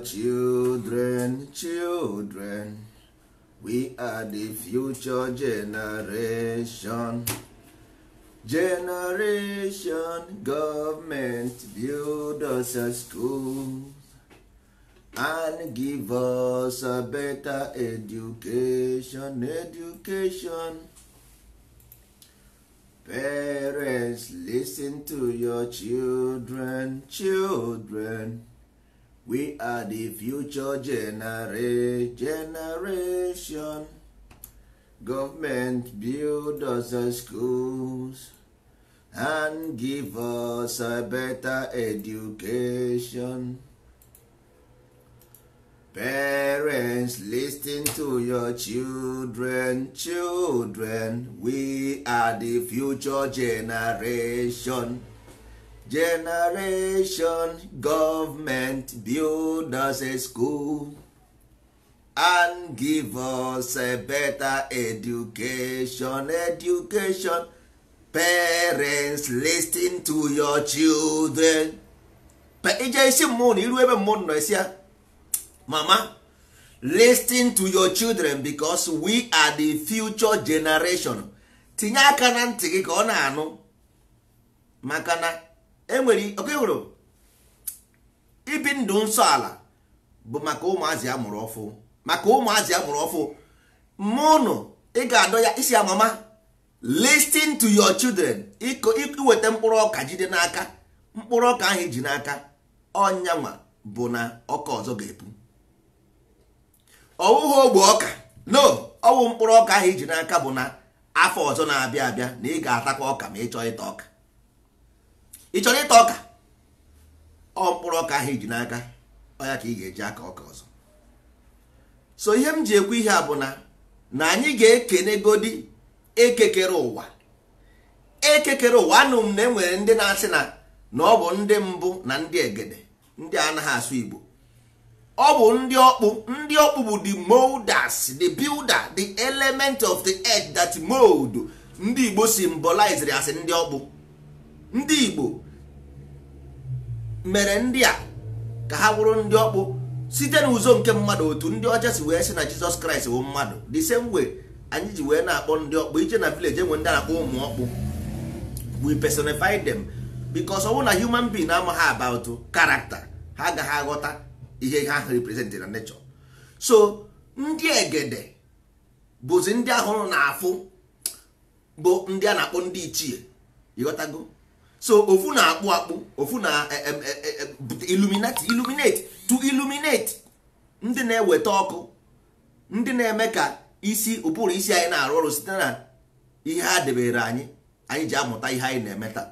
Children, children, we are the future generation. Generation, government build us a school and give us a better education. Education. Parents, listen to your children. Children, we are the future generation. Government build us a schools and give us a better education. Parents, listen to your children. Children, we are the future generation. Generation, government build us a school and give us a better education. Education. Parents, listen to your children. Ije isi mmụọ na iru ebe mmụọ nọ isi ya, mama, listen to your children because we are the future generation. Tinye aka na ntị gị ka ọ na-anụ, maka na enwere oke hụrụ ibi ndụ nsọ ala bụ maka ụmụazị amụrụ ọfụ, maka ụmụazị amụrụ ọfụ. Mmụnụ ị ga-adọ ya isi ya, mama, listen to your children. Iweta mkpụrụ ọka jide n'aka, mkpụrụ ọka ahụ iji n'aka ọnyanwa bụ na ọka ọzọ ga-epu. Ọwụghị ogbe ọka, no, ọwụ mkpụrụ ọka ahụ iji n'aka bụ na afọ ọzọ na-abịa abịa na ị ga-atakwa ọka ma ị chọọ ịta ọka. Ị chọrọ ịta ọka, ọ mkpụrụ ọka ahụ iji n'aka ọ ya ka ị ga-eji aka ọka ọzọ. So ihe m ji ekwu ihe a bụ na anyị ga-ekene godi ekekere ụwa, ekekere ụwa. Anụ m na enwere ndị na-asị na ọ bụ ndị mbụ na ndị egede, ndị anaghị asụ Igbo. Ọ bụ ndị ọkpụ. Ndị ọkpụ bụ the molders, the builder, the element of the earth that mold. Ndị Igbo symbolized as ndị ọkpụ. Ndị Igbo mere ndị a ka ha bụrụ ndị ọkpụ site n'ụzọ nke mmadụ, otu ndị ọcha si wee sị na Jizọs Kraịst bụ mmadụ. The same way anyị ji wee na-akpọ ndị ọkpụ. Ije na village, enwe ndị a na-akpọ ụmụ ọkpụ. We personify them because ọ bụrụ na human being amaghị about character, ha agaghị aghọta ihe ha represent na nature. So ndị egede bụzi ndị ahụ na-afụ bụ ndị a na-akpọ ndị ichie, ịghọtago? So ofu na-akpụ akpụ, ofu na illuminate, illuminate, to illuminate, ndị na-eweta ọkụ, ndị na-eme ka isi ụbụrụ isi anyị na-arụ ọrụ site na ihe ha debere anyị, anyị ji amụta ihe anyị na-eme taa.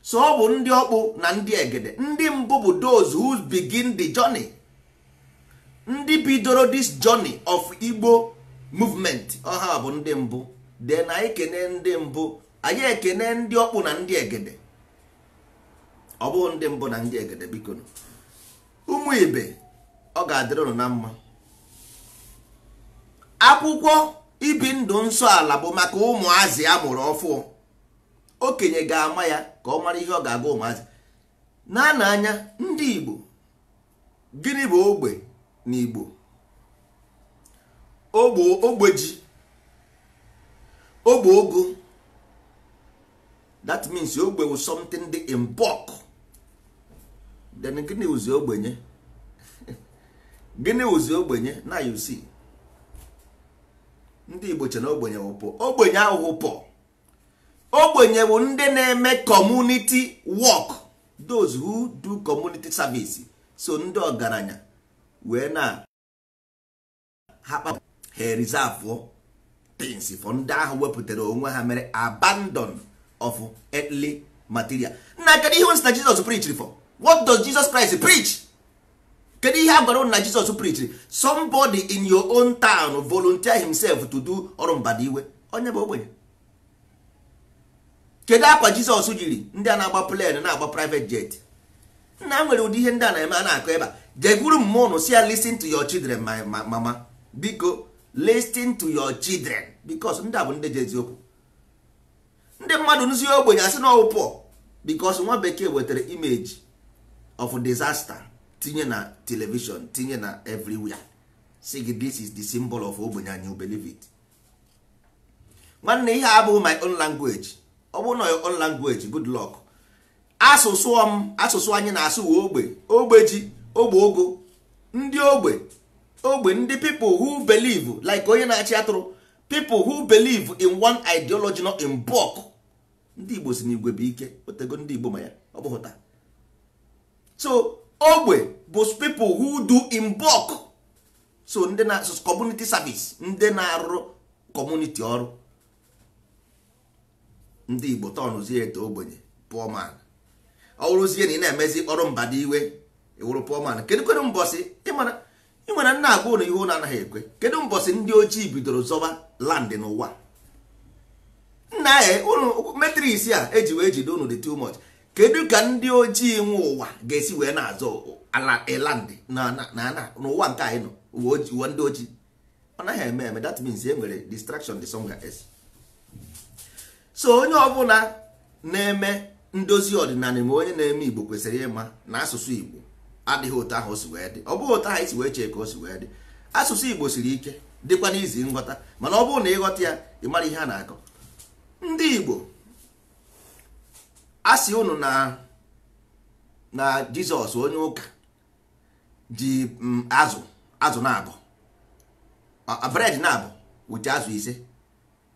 So ọ bụ ndị ọkpụ na ndị egede. Ndị mbụ bụ those who begin the journey, ndị bidoro this journey of Igbo movement. Ọha bụ ndị mbụ. Then anyị kene ndị mbụ, anyị ekene ndị ọkpụ na ndị egede. Ọ bụghị ndị mbụ na ndị egede. Biko, ụmụ ibe, ọ ga-adịrị unu na mma. Akwụkwọ ibi ndụ nsọ ala bụ maka ụmụazị a mụrụ ọfụ. Okenye ga-ama ya ka ọ mara ihe ọ ga-agwa ụmụazị na-ana anya. Ndị Igbo, gịnị bụ ogbe na Igbo? Ogbe, ogbe ji, ogbe ogo. That means ogbe was something dị in bulk. Then gịnị wụzi ogbenye? Gịnị wụzi ogbenye? Na you see, ndị Igbo che na ogbenye wụ poor. Ogbenye ahụhụ poor. Ogbenye bụ ndị na-eme community work, those who do community service. So ndị ọgaranya wee na ha ha reserve things for ndị ahụ wepụtara onwe ha, mere abandon of earthly material. Na kedu ihe na Jesus preached for? What does Jesus Christ preach? Kedu ihe a gwara na Jesus preached? Somebody in your own town volunteer himself to do ọrụ mbadiwe, onye bụ ogbenye. Kedu akwa Jizọs jiri? Ndị a na-agba plane, na-agba private jet, nna, nwere ụdị ihe ndị a na-eme a na-akọ ebe a. Jegwuru mmụọ si ya, listen to your children. My mama, biko, listen to your children, because ndị a bụ ndị ji eziokwu. Ndị mmadụ nzi ogbenye asị na ọwụ poor because nwa bekee wetara image of disaster. Tinye na television, tinye na everywhere, si gị this is the symbol of ogbenye and you believe it. Nwanne, ihe abụghị my own language. Ọ bụrụ na your own language, good luck. Asụsụ m, asụsụ anyị na-asụ wee ogbe, ogbe ji, ogbe ogo, ndị ogbe, ogbe, ndị people who believe like onye na-achị atụrụ, people who believe in one ideology, not in bulk. Ndị Igbo si n'igwe bụ ike, otego ndị Igbo ma ya ọ bụghị taa. So ogbe bụ people who do in bulk. So ndị na community service, ndị na-arụ community ọrụ. Ndị Igbo tọnụzie eto ogbenye, poor man. Ọ bụrụzie na ị na-emezi ọrụ mbada iwe, iwụrụ poor man. Kedu kwenu mbọsị ịmara ịnwere nna agwa ụnụ ihe ụnụ anaghị ekwe? Kedu mbọsị ndị ojii bidoro zọba land n'ụwa? Nna ya, ụnụ matrix a eji wee jide ụnụ dị too much. Kedu ka ndị ojii nwe ụwa ga-esi wee na-azọ ala land na n'ụwa nke anyị nọ, ụwa ndị ojii? Ọ naghị eme eme. That means e nwere distraction dị somewhere else. So onye ọbụla na-eme ndozi ọdịnala ma onye na-eme Igbo kwesịrị ịma na asụsụ Igbo adịghị otu ahụ o si wee dị. Ọ bụghị otu ahụ isi wee chee ka o si wee dị. Asụsụ Igbo siri ike, dịkwa n'izi nghọta, mana ọ bụrụ na ịghọta ya, ị mara ihe a na-akọ. Ndị Igbo a sị unu na Jizọs onye ụka ji azụ, azụ na-abụ, bread na-abụ wute azụ 5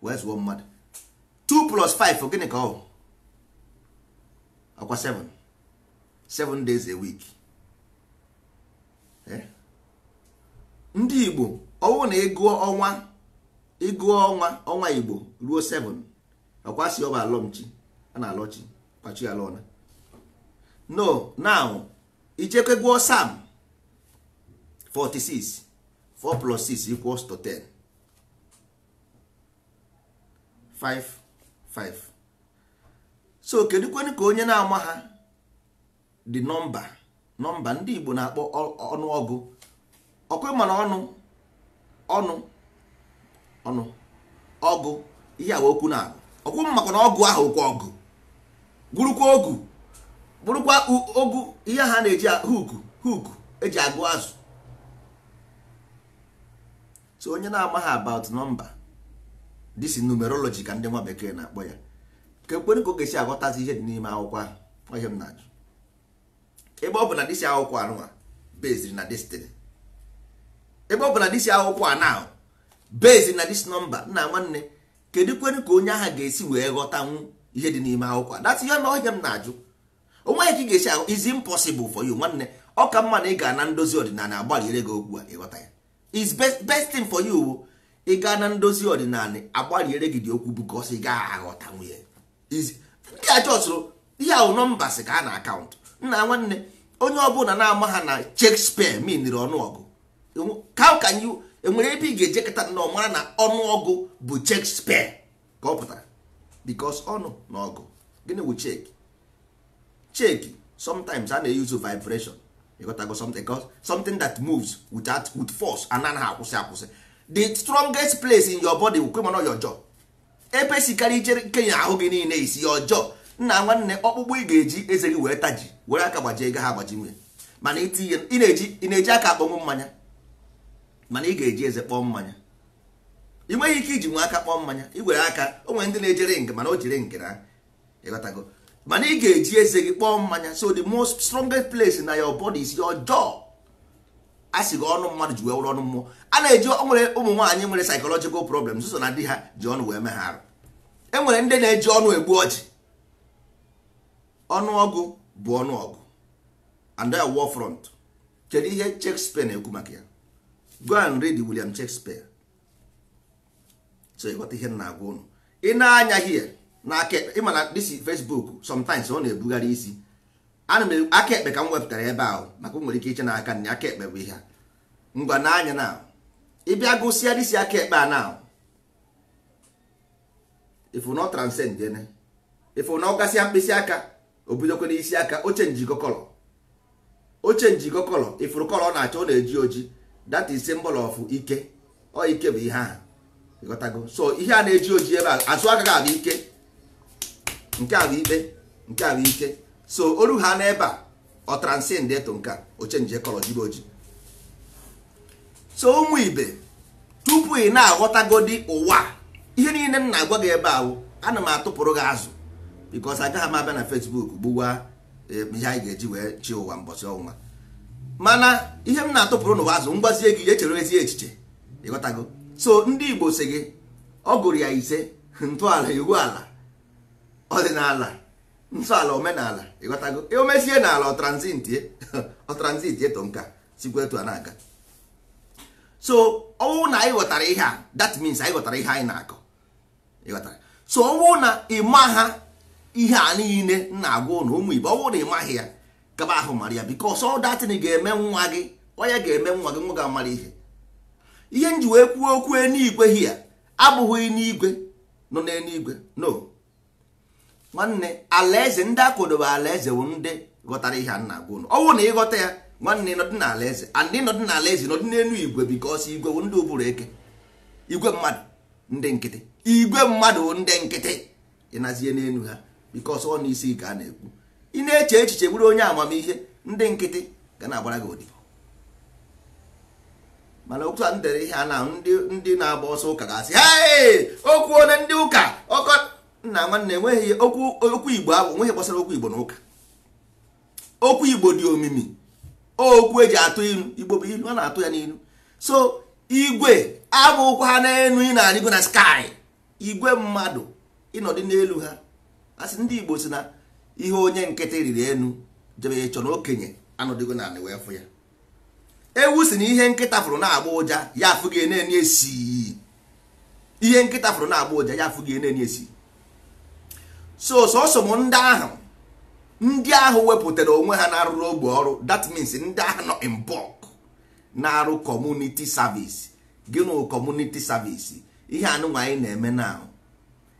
wee zụọ mmadụ. 2 plus 5, gịnị ka ọ bụ? Ọkwa 7? 7 days a week. Ndị Igbo, ọwụ na ịgụọ ọnwa, ịgụọ ọnwa, ọnwa Igbo ruo 7, ọkwa si ọ bụ alọmchi a na-alọchi kwachi alọna. No, now ichekwe gụọ Psalm 46, 4 plus 6 equals to 10, 5 5. So kedu kwenu ka onye na-ama ha the number, nọmba ndị Igbo na-akpọ ọnụọgụ? Ọkwa mana ọnụ ọnụ ọnụ ọgụ ihe a okwu na-abụ ọkwụ maka na ọgụ ahụ kwa ọgụ bụrụkwa ogu, bụrụkwa ogu, ihe ha na-eji huku huku eji agụ azụ. So onye na-amaghị about number, this numerology ka ndị nwa bekee na-akpọ ya, ka ekwere ka ọ ga-esi aghọtazi ihe dị n'ime akwụkwọ ahụ? Ihe m na-ajụ, ebe ọ bụ na this akwụkwọ anụnwa based na destiny, ebe ọ bụ na this akwụkwọ a now based na this number, nna nwanne, kedu kwenu ka onye ahụ ga-esi wee ghọtanwu ihe dị n'ime akwụkwọ? That's ihe na ihe m na-ajụ. Onweghị ka ị ga-esi ahụ. Is impossible for you. Nwanne, ọ ka mma na ị ga na ndozi ọdịnala agbaliere gị okwu a, ịghọta ya. Is best thing for you ị gaa na ndozi ọdịnala agbaliere gị dị okwu, because ị gaghị aghọtanwu ya. Ndị a jọsụrụ ihe ahụ, numbers ka a na akaụntụ. Nna nwanne, onye ọbụla na-ama ha na Shakespeare miniri ọnụọgụ, how can you? Enwere ebe ị ga-ejekọta na mara na ọnụọgụ bụ Shakespeare ka ọ pụtara? Because ọnụ na ọgụ, gịnị wụ check? Check, sometimes a na-use vibration, ịghọtago? Something, something that moves without, with force and anaghị akwụsị akwụsị. The strongest place in your body wụ mana your jaw. Ebe sikarị ichere kenya ahụ gị niile isi your jaw. Nna nwanne, ọkpụkpụ ị ga-eji eze gị wee taji were aka gbajie ego ha agbaji nwunye, mana itinye ị na-eji aka akpọnwụ mmanya, mana ị ga-eji eze kpọọ mmanya. Ị nweghị ike iji nwe aka kpọọ mmanya. Ị were aka, o nwere ndị na-eji ring, mana o jiri ring na, ịghọtago? Mana ị ga-eji eze gị kpọọ mmanya. So the most strongest place na your body is your jaw. A sị gị ọnụ mmadụ ji wee wụrụ ọnụ mmụọ a na-eji. O nwere ụmụ nwaanyị nwere psychological problems so na di ha ji ọnụ wee mee ha arụ. E nwere ndị na-eji ọnụ egbu ọjị. Ọnụọgụ bụ ọnụọgụ and their war front. Kedu ihe Shakespeare na-ekwu maka ya? Go and read William Shakespeare. So ịghọta ihe m na-agwa ụnụ. Ị na-anya here n'aka ekpe, ịma na this Facebook sometimes ọ na-ebugharị isi. Ana m aka ekpe ka m wepụtara ebe ahụ maka o nwere ike iche n'aka nne. Aka ekpe bụ ihe a. Ngwa, n'anya na ịbịa gụsịa this aka ekpe a now, if not transcend ene, if na ọ gasịa mkpịsị aka, o bidokwa n'isi aka, oche njikọ colour, oche njikọ colour. Ifuru colour ọ na-achọ, ọ na-eji oji. That is symbol of ike. Ọ ike bụ ihe ahụ, ịghọtago? So ihe a na-eji oji ebe a, azụ aka ga-abụ ike, nke a bụ ikpe, nke a bụ ike. So oru ha n'ebe a, Ọ transcend eto nke a, o change color jibe oji. So ụmụ ibe, tupu ị na-aghọtagodi ụwa, ihe niile m na-agwa gị ebe ahụ, ana m atụpụrụ gị azụ, because agaghị m abịa na Facebook gbuwa ihe anyị ga-eji wee chi ụwa mbọchị ọnwa. Mana ihe m na-atụpụrụ n'ụwa azụ, ngwazie gị echere ezi echiche, ịghọtago? So ndị Igbo si gị ọ gụrụ ya ise: ntọala, iwu ala, ọdịnala, nsọala, omenala, ịghọtago? O mezie n'ala, ọ transit eto nka sikwa etu a na-aga. So ọwụ na anyị ghọtara ihe a, that means anyị ghọtara ihe anyị na-akọ, ịghọtara? So ọwụ na ịma ha ihe a niile m na-agwa ụnụ, ụmụ Igbo, ọwụ na ịmaghị ya, kaba ahụ mara ya, because all that thing ga-eme nwa gị, onye ga-eme nwa gị, nwa gị amara ihe. Ihe m ji wee kwuo okwu eluigwe hia abụghị n'igwe nọ n'eluigwe, no, nwanne. Alaeze ndị akwadobe, alaeze bụ ndị ghọtara ihe a na-agwa ụnụ. Ọwụ na ịghọta ya, nwanne, nọdụ n'ala eze, and ịnọdụ n'ala eze, nọdụ n'elu igwe, because igwe bụ ndị ụbụrụ eke, igwe mmadụ ndị nkịtị, igwe mmadụ bụ ndị nkịtị. Ịnazie n'elu ha, because ọ n'isi ka a na-ekwu. Ị na-eche echiche bụrụ onye amamihe, ndị nkịtị ga na-agbara gị odibo. Mana otu a m dere ihe a na ndị na-agba ọsọ ụka ga-asị, "Hey, okwu onye ndị ụka ọkọ nna." Nwanne, enweghị okwu, okwu Igbo ahụ enweghị gbasara okwu Igbo na ụka. Okwu Igbo dị omimi, okwu eji atụ ilu. Igbo bụ ilu, a na-atụ ya n'ilu. So igwe abụkwa ha n'elu, ị na-arịgo na sky, igwe mmadụ ịnọdụ n'elu ha. Asị ndị Igbo si na ihe onye nkịtị riri enu jebe ịchọ na okenye anọdịgo naanị wee fụ ya. Ewu si na ihe nkịta fụrụ na-agba ụja ya afụ gị na-enye esi. Ihe nkịta fụrụ na-agba ụja ya afụ gị na-enye esi. So sọsọ m ndị ahụ, ndị ahụ wepụtara onwe ha na-arụrụ ogbe ọrụ, that means ndị ahụ nọ in bulk na-arụ community service. Gịnụ community service? Ihe anụnwa anyị na-eme now,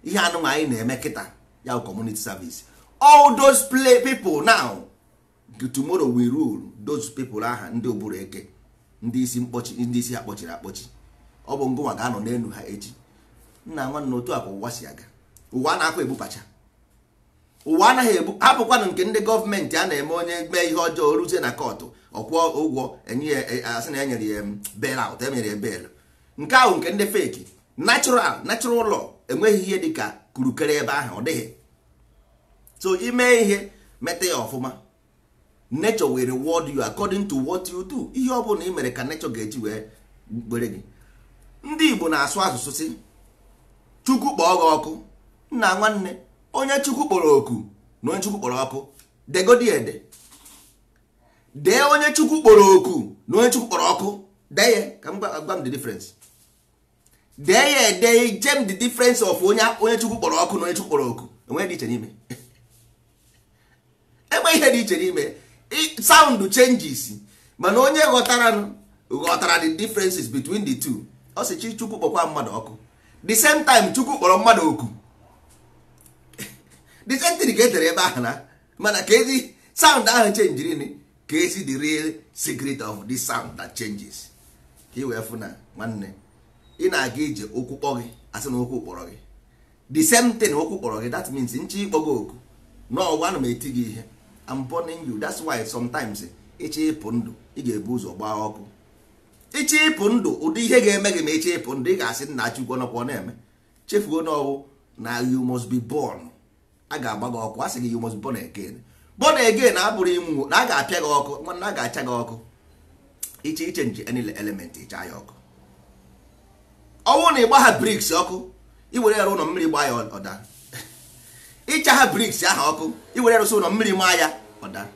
ihe anụnwa anyị na-eme kịta ya bụ community service. All those play people now, tomorrow we rule those people. Aha ndị ụbụrụ eke, ndị isi mkpọchi, ndị isi ha kpọchiri akpọchi, ọ bụ ngụnwa ga-anọ n'elu ha echi. Nna nwanne, otu a ka ụwa si aga. Ụwa na-akwa ebupacha, ụwa anaghị ebu. Hapụkwanụ nke ndị gọọmenti a na-eme. Onye mee ihe ọjọọ, ruzie na court, ọkwụọ ụgwọ, enye ya, asị na enyere ya bail out, enyere ya bail. Nke ahụ nke ndị fake. Natural law enweghị ihe dị ka kurukere ebe ahụ, ọ dịghị. So ime ihe, mete ya ọfụma, nature will reward you according to what you do. Ihe ọ bụla ị mere ka nature ga-eji wee gbere gị. Ndị Igbo na-asụ asụsụ si Chukwu kpọọ gị ọkụ. Nna nwanne, onye Chukwu kpọrọ oku na onye Chukwu kpọrọ ọkụ, degodi ede, dee onye Chukwu kpọrọ oku na onye Chukwu kpọrọ ọkụ, dee ya ka m gwa m the difference. Dee ya ede, jem the difference of onye Chukwu kpọrọ ọkụ na onye Chukwu kpọrọ oku. Enweghị dị iche n'ime, enwe ihe dị iche n'ime. Sound changes, mana onye ghọtara ghọtara the differences between the two. Ọ sị chi Chukwu kpọkwa mmadụ ọkụ, the same time Chukwu kpọrọ mmadụ oku, the same thing ka e tere ebe ahụ na, mana ka ezi sound ahụ chenjirini, ka ezi the real secret of this sound that changes, ka ị wee fụ na nwanne, ị na-aga ije, ụkwụ kpọ gị, asị na ụkwụ kpọrọ gị, the same thing ụkwụ kpọrọ gị. That means nchi ịkpọ gị oku n'ọgwa, ana m eti gị ihe. I'm burning you. That's why sometimes ịchọ ịpụ ndụ, ị ga-ebu ụzọ gbaa ọkụ. Ịchọ ịpụ ndụ, ụdị ihe ga-eme gị ma ịchọ ịpụ ndụ, ị ga-asị nna Chukwu nọkwa na-eme, chefuo n'ọwụ na you must be born. A ga-agba gị ọkụ. A sị gị you must be born again. Born again abụrụ inwu na a ga-apịa gị ọkụ. Nwanne, a ga-acha gị ọkụ. Iche i change any element, ịcha ya ọkụ. Ọnwụ na ịgba ha bricks ọkụ, iwere ya ụlọ, mmiri gbaa ya, ọda. Ịcha ha bricks ahụ ọkụ, iwere rụsị ụlọ, mmiri maa ya, ọda.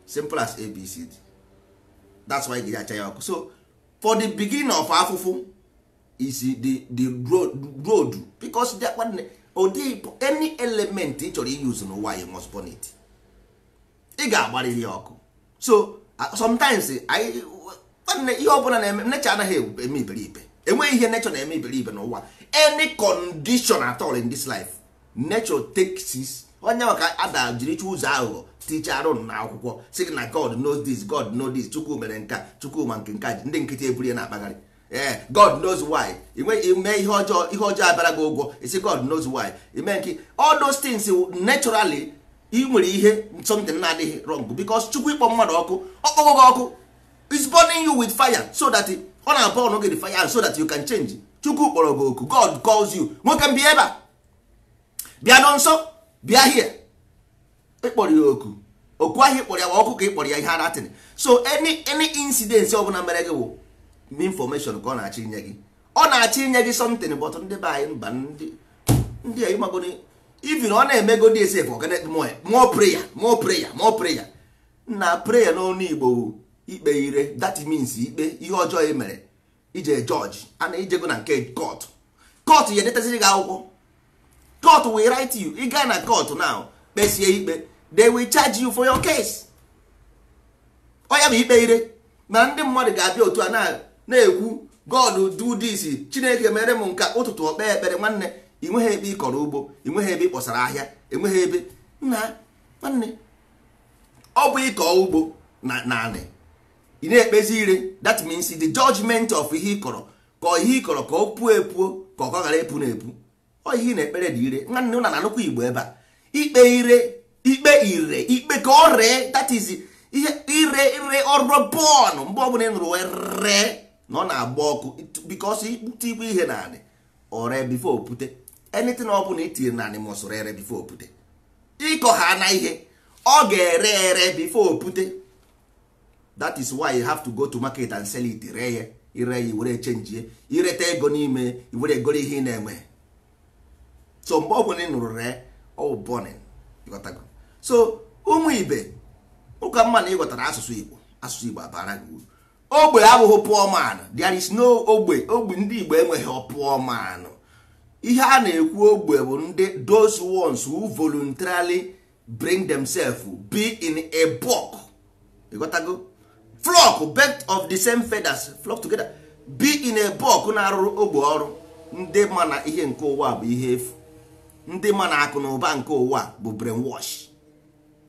Simple as ABCD. That's why ị ga acha ya ọkụ. So for the beginning of afụfụ is the road, because ụdị any element ị chọrọ use n'ụwa, you must burn it. Ị ga-agbarịrị ya ọkụ. So sometimes anyị, nwanne, ihe ọbụla na-eme, nature anaghị eme iberibe. Enweghị ihe nature na-eme iberibe n'ụwa. Any condition at all in this life, nature takes its onye maka ada jiri chụ ụzọ aghụghọ ticha arụ na akwụkwọ, sị gị na God knows this, God knows this, Chukwu mere nka, Chukwu ma nke nka. Ndị nkịtị eburu ya na-akpagharị. Ee, God knows why. Ime ihe ọjọọ, ihe ọjọọ abịara gị ụgwọ, isi God knows why. Ime nke all those things, naturally Ị nwere ihe something na-adịghị wrong, because Chukwu ịkpọ mmadụ ọkụ, ọkpọgọ gị ọkụ, is burning you with fire, so that ọ na-burn gị the fire so that you can change. Chukwu kpọrọ gị oku, God calls you, nwoke m bịa ebe a, bịa nọ nso, bịa here. Ịkpọrọ ya oku, oku ahụ ịkpọrọ ya wa ọkụ ka ịkpọrọ ya ihe aratịrị. So any incident ọbụla mere gị bụ information ka ọ na-achọ inye gị, ọ na-achọ inye gị something. But ndị be anyị mba, ndị a ịmagodi, even ọ na-emegodi esef, more prayer, more prayer, more prayer. Na prayer n'ọnụ Igbo ikpe ire, that means ikpe ihe ọjọọ e mere, ije judge a na ijego na nke court, court ya edetaziri gị akwụkwọ, court will write you. Ị gaa na court now kpesie ikpe, they will charge you for your case. Ọ ya bụ ikpe ire. Ma ndị mmadụ ga-abịa otu a na-ekwu God do this, Chineke mere m nka, ụtụtụ okpe ekpere. Nwanne, ị nweghị ebe ị kọrọ ugbo, ị nweghị ebe ị kpọsara ahịa, enweghị ebe nna nwanne ọ bụ ịkọ ugbo na naanị ị na-ekpezi ire. That means the judgment of ihe ị kọrọ, ka ihe ị kọrọ ka ọ puo epuo, ka ọ ghara epu na epu, ọ ihe ị na-ekpere dị ire. Nwanne, ụna na-anụkwa Igbo ebe a, ikpe ire, ikpe ire, ikpe ka ọ ree, that is ihe ire ire ọrụ bọọlụ. Mgbe ọbụla ị nụrụ wee ree na ọ na-agba ọkụ, because ikpute ihe naanị ọ ree before opute. Anything ọbụla itinyere naanị mọsụrụ ere before opute. Ịkọ ha na ihe ọ ga-ere ere before opute. That is why you have to go to market and sell it, ree ya, ire ya, were chenjie, ireta ego n'ime, were egoro ihe ị na-enwe. So mgbe ọbụla ị nụrụ ree, ọ burning. So ụmụ ibe, ụka mma na ịghọtara asụsụ Igbo, asụsụ Igbo abara gị uru. Ogbe abụghị poor man, there is no ogbe. Ogbe ndị Igbo enweghị poor man. Ihe a na-ekwu ogbe bụ ndị those ones who voluntarily bring themselves be in a bulk. Ịghọtago? Flock, bird of the same feathers flock together, be in a bulk, na-arụrụ ogbe ọrụ. Ndị ma na ihe nke ụwa bụ ihe efu, ndị ma na akụ na ụba nke ụwa bụ brainwash,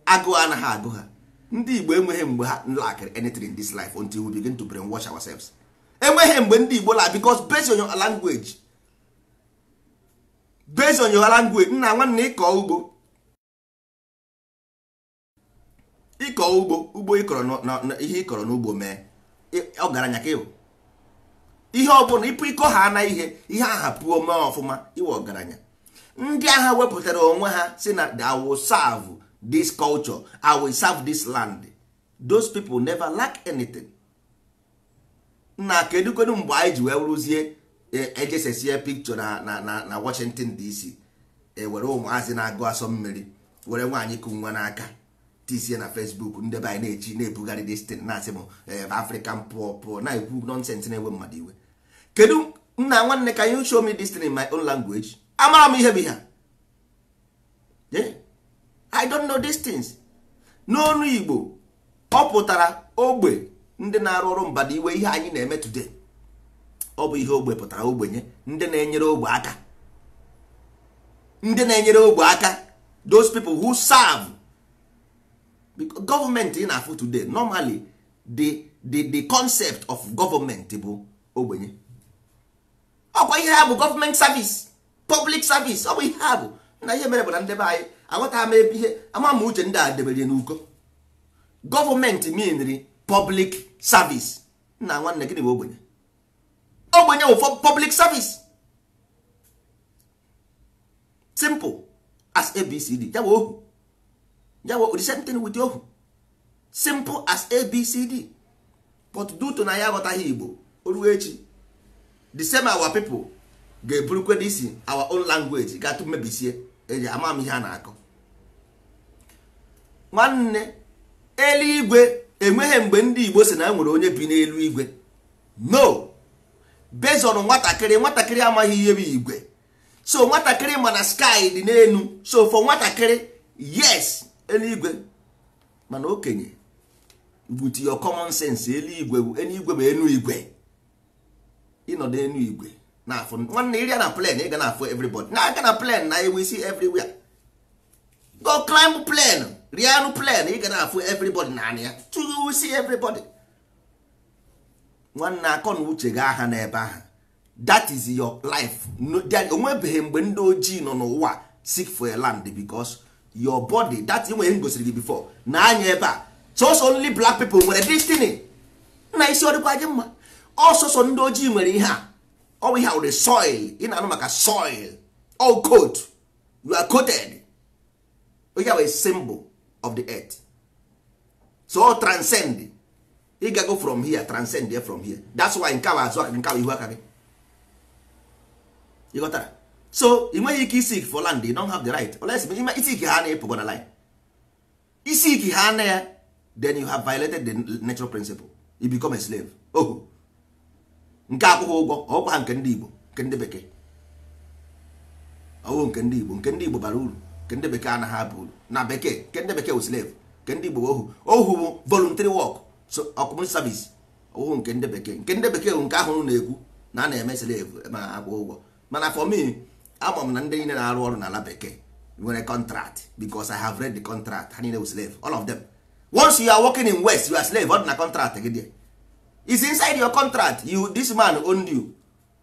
agụụ anaghị agụ ha. Ndị Igbo enweghị mgbe ha lackịrị anything in this life until we begin to brainwash ourselves. Enweghị mgbe ndị Igbo la, because based on your language, based on your language, nna nwanne, ịkọ ugbo, ịkọ ugbo, ugbo ịkọrọ, ihe ịkọrọ n'ugbo mee ọgaranya ka ịbụ. Ihe ọbụla ịpụ ịkọ ha na ihe, ihe aha pụọ mee ọfụma, iwe ọgaranya. Ndị agha wepụtara onwe ha si na I will serve this culture, I will serve this land, those people never lack anything. Na kedu kedu mgbe anyị ji wee rụzie ejesesie picture na na na na Washington DC, ewere ụmụazị na-agụ asọ mmiri, were nwaanyị kụ nwa n'aka, tisie na Facebook, ndị be anyị na-echi na-ebugharị this thing, na-asị m African poor poor, na-ekwu nonsense na-ewe mmadụ iwe. Kedu nna nwanne, can you show me this thing in my own language? Amara m ihe bụ ihe. I don't know these things. N'ọnụ Igbo ọ pụtara ogbe, ndị na-arụ ọrụ mbada iwe. Ihe anyị na-eme today, ọ bụ ihe ogbe pụtara, ogbenye, ndị na-enyere ogbe aka, ndị na-enyere ogbe aka, those people who serve. Because government ị na-afụ today, normally the concept of government bụ ogbenye. Ọkwa ihe ha bụ government service, public service, ọ bụ ihe ha bụ. Na ihe mere bụ na ndị be anyị aghọta m ebe ihe ama m uche ndị a debere n'uko. Gọọmenti meanri public service. Nna nwanne, gịnị bụ ogbenye? Ogbenye bụ public service, simple as ABCD. Ya bụ ohu, ya bụ the same thing with ohu, simple as ABCD. But due to na ya aghọtaghị Igbo, oruo echi the same our people ga-eburukwe this our own language ga-atụ mebisie eji ama m ihe a na-akọ. Nwanne, eluigwe enweghị mgbe ndị Igbo si na e nwere onye bi n'elu igwe. No, based on nwatakịrị, nwatakịrị amaghị ihe bụ igwe. So nwatakịrị ma na sky dị n'elu, so for nwatakịrị, yes, eluigwe. Mana okenye, with your common sense, eluigwe bụ eluigwe, bụ enu igwe. Ịnọdụ enu igwe na-afụ, nwanne, ịrịa na plane, ị ga na-afụ everybody na-aga na plane na ewe isi everywhere. Go climb plane, rịanụ plane, ị ga na-afụ everybody na anya ya, to see everybody. Nwanne, akọ na uche ga aha n'ebe ahụ, that is your life. Onwebeghị mgbe ndị ojii nọ n'ụwa seek for a land, because Your body, that nwere m gosiri gị before na anya ebe a, sọsọ only black people nwere destiny. Na isi ọ dịkwa gị mma, ọsọsọ ndị ojii nwere ihe a. Ọ bụ ihe a were soil. Ị na-anụ maka soil, all coat, you are coated. Ihe a were symbol of the earth. So transcend, ị gago from here, transcend here, from here. That's why nke a bụ azụ aka gị, nke a bụ ihu aka gị. Ị ghọtara? So ị nweghị ike iseek for land, you don't have the right, unless iseek ha na ịpụgo na line, iseek ha na ya, then you have violated the natural principle, you become a slave. Ohu nke akwụghị ụgwọ, ọkwa ha nke ndị Igbo, nke ndị bekee ọwụ nke ndị Igbo, nke ndị Igbo bara uru, nke ndị bekee anaghị aba uru. Na bekee, nke ndị bekee wụ slave, nke ndị Igbo bụ ohu. Ohu bụ voluntary work, so community service. Ohu nke ndị bekee, nke ndị bekee bụ nke ahụ na-ekwu na a na-eme slave ma akwụ ụgwọ. Mana for me, ama m na ndị niile na-arụ ọrụ n'ala bekee nwere contract, because I have read the contract. Ha niile wụ slave, all of them. Once you are working in West, you are slave. Ọ dị na contract gị there, is inside your contract. You, this man own you,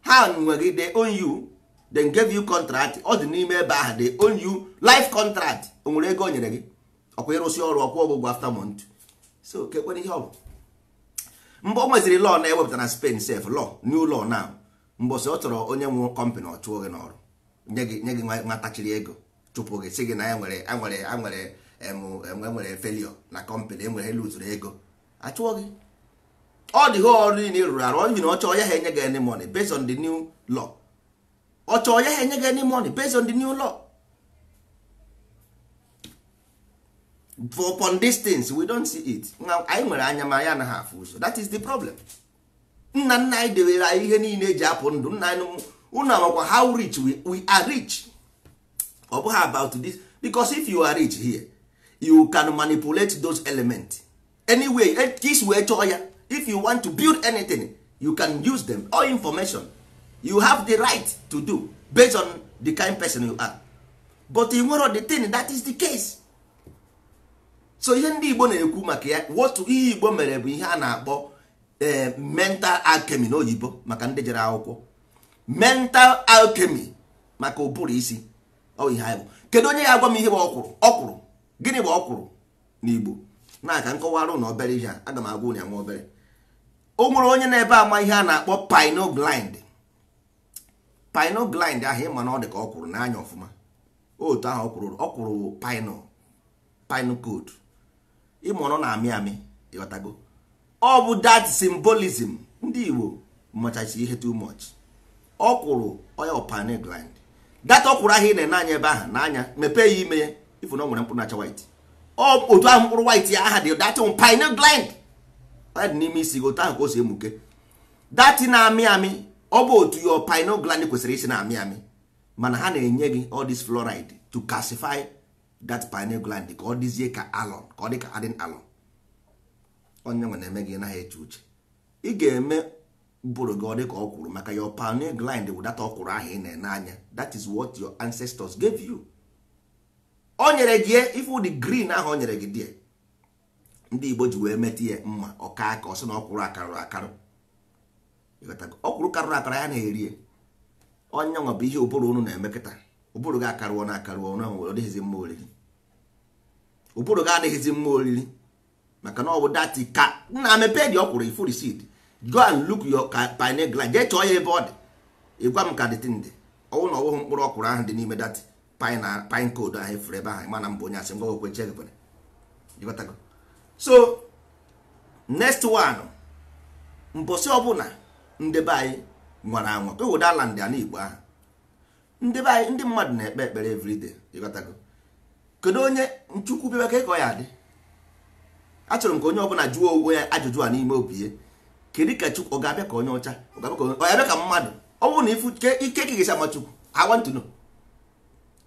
ha nwe gị, they own you, then gave you contract. Ọ dị n'ime ebe ahụ, they own you, life contract. O nwere ego o nyere gị, ọkwa ịrụsị ọrụ, ọkwụ ọgwụgwọ after month. So kekwere ihe ọ bụ mgbe o nweziri law na-ewepụta na Spain sef, law, new law now. Mbọsị ọ chọrọ onye nwe company, ọ chụọ gị n'ọrụ, nye gị nwatachiri ego, chụpụ gị, sị gị na ya nwere enwere enwere enwere failure na company, enwere luzuru ego, achụọ gị. Ọ dị ọrụ niile rụrụ arụ, ọ na ọ chọọ ya, ha enye gị any money based on the new law. Ọ chọọ ya, ha enye gị any money based on the new law. For upon these things we don't see it. Anyị nwere anya ma ya anaghị afụ ụzọ. That is the problem. Nna nna anyị dewere anyị ihe niile eji apụ ndụ. Nna anyị, unu amakwa how rich we are rich. Ọ bụghị about this, because if you are rich here, you can manipulate those elements anyway ka wee chọọ ya. If you want to build anything, you can use them, all information you have the right to do based on the kind person you are. But ị nwere the thing, that is the case. So ihe ndị Igbo na-ekwu maka ya, what ihe Igbo mere bụ ihe a na-akpọ mental alchemy n'oyibo, maka ndị jere akwụkwọ. Mental alchemy maka ụbụrụ isi. Ọ ihe anyị bụ. Kedu onye ya agwa m ihe bụ ọkwụrụ? Ọkwụrụ gịnị bụ ọkwụrụ n'Igbo? Na ka nkọwarụ na obere ihe a, aga m agwa unu ya nwa obere. O nwere onye na-ebe ama ihe a na-akpọ pineal gland. Pineal gland ahụ, ịma na ọ dị ka ọkwụrụ n'anya ọfụma. Otu ahụ ọkwụrụ, ọkwụrụ pineal, pineal code, ịma ọ na-amị amị, ịghọtago? Ọ bụ that symbolism. Ndị Igbo machasi ihe too much. Ọkwụrụ oya pineal gland, that ọkwụrụ ahụ ị na-ene anya ebe ahụ n'anya, mepee ya ime ya, ifu na ọ nwere mkpụrụ na-acha white. Otu ahụ mkpụrụ white ya aha dị, that pineal gland ọ dị n'ime isi gị, otu ahụ ka o si emuke, that na-amị amị. Ọ bụ otu your pineal gland kwesịrị isi na-amị amị, mana ha na-enye gị all this fluoride to calcify that pineal gland ka ọ dịzie ka alon, ka ọ dị ka adịn alon. Onye nwe na-eme gị naghị eche uche. Ị ga-eme bụrụ gị ọ dị ka ọkwụrụ, maka your pineal gland bụ that ọkwụrụ ahụ ị na-ene anya. That is what your ancestors gave you. O nyere gị ifu the green ahụ o nyere gị die. Ndị Igbo ji wee metụ ya mma ọka aka, ọsị na ọkwụrụ akarụrụ akarụ. Ọkwụrụ karụrụ akara ya na-eri. Onye nwa bụ ihe ụbụrụ unu na-eme kịta. Ụbụrụ gị akarụọ na akarụọ, ọ dịghịzi mma oriri. Ụbụrụ gị adịghịzi mma oriri, maka na ọ bụ dati ka nna mepe dị ọkwụrụ ifu receipt. Go and look your pineal gland, jee chọọ ya ebe ọ dị, ịgwa m ka dị ndị ọwụ na ọwụghị mkpụrụ ọkwụrụ ahụ dị n'ime dati pine code ahụ efuru ebe ahụ. Mana mbụ onye asị ngwa okwe che gị. So next one, mbọsị ọbụla ndebe anyị nwara anwa kewụda ala ndị ana Igbo ahụ, ndebe anyị ndị mmadụ na-ekpe ekpere everyday, ịghọtago? Kedu onye nchukwu bịa ka ọ ya adị? Achọrọ m ka onye ọbụla jụọ onwe ya ajụjụ a n'ime obi ya. Kedu ka Chukwu ọ ga-abịa ka onye ọcha, ọ ga-abịa ka mmadụ? Ọ bụrụ na ifu ike ka ị ga-esi ama Chukwu, I want to know.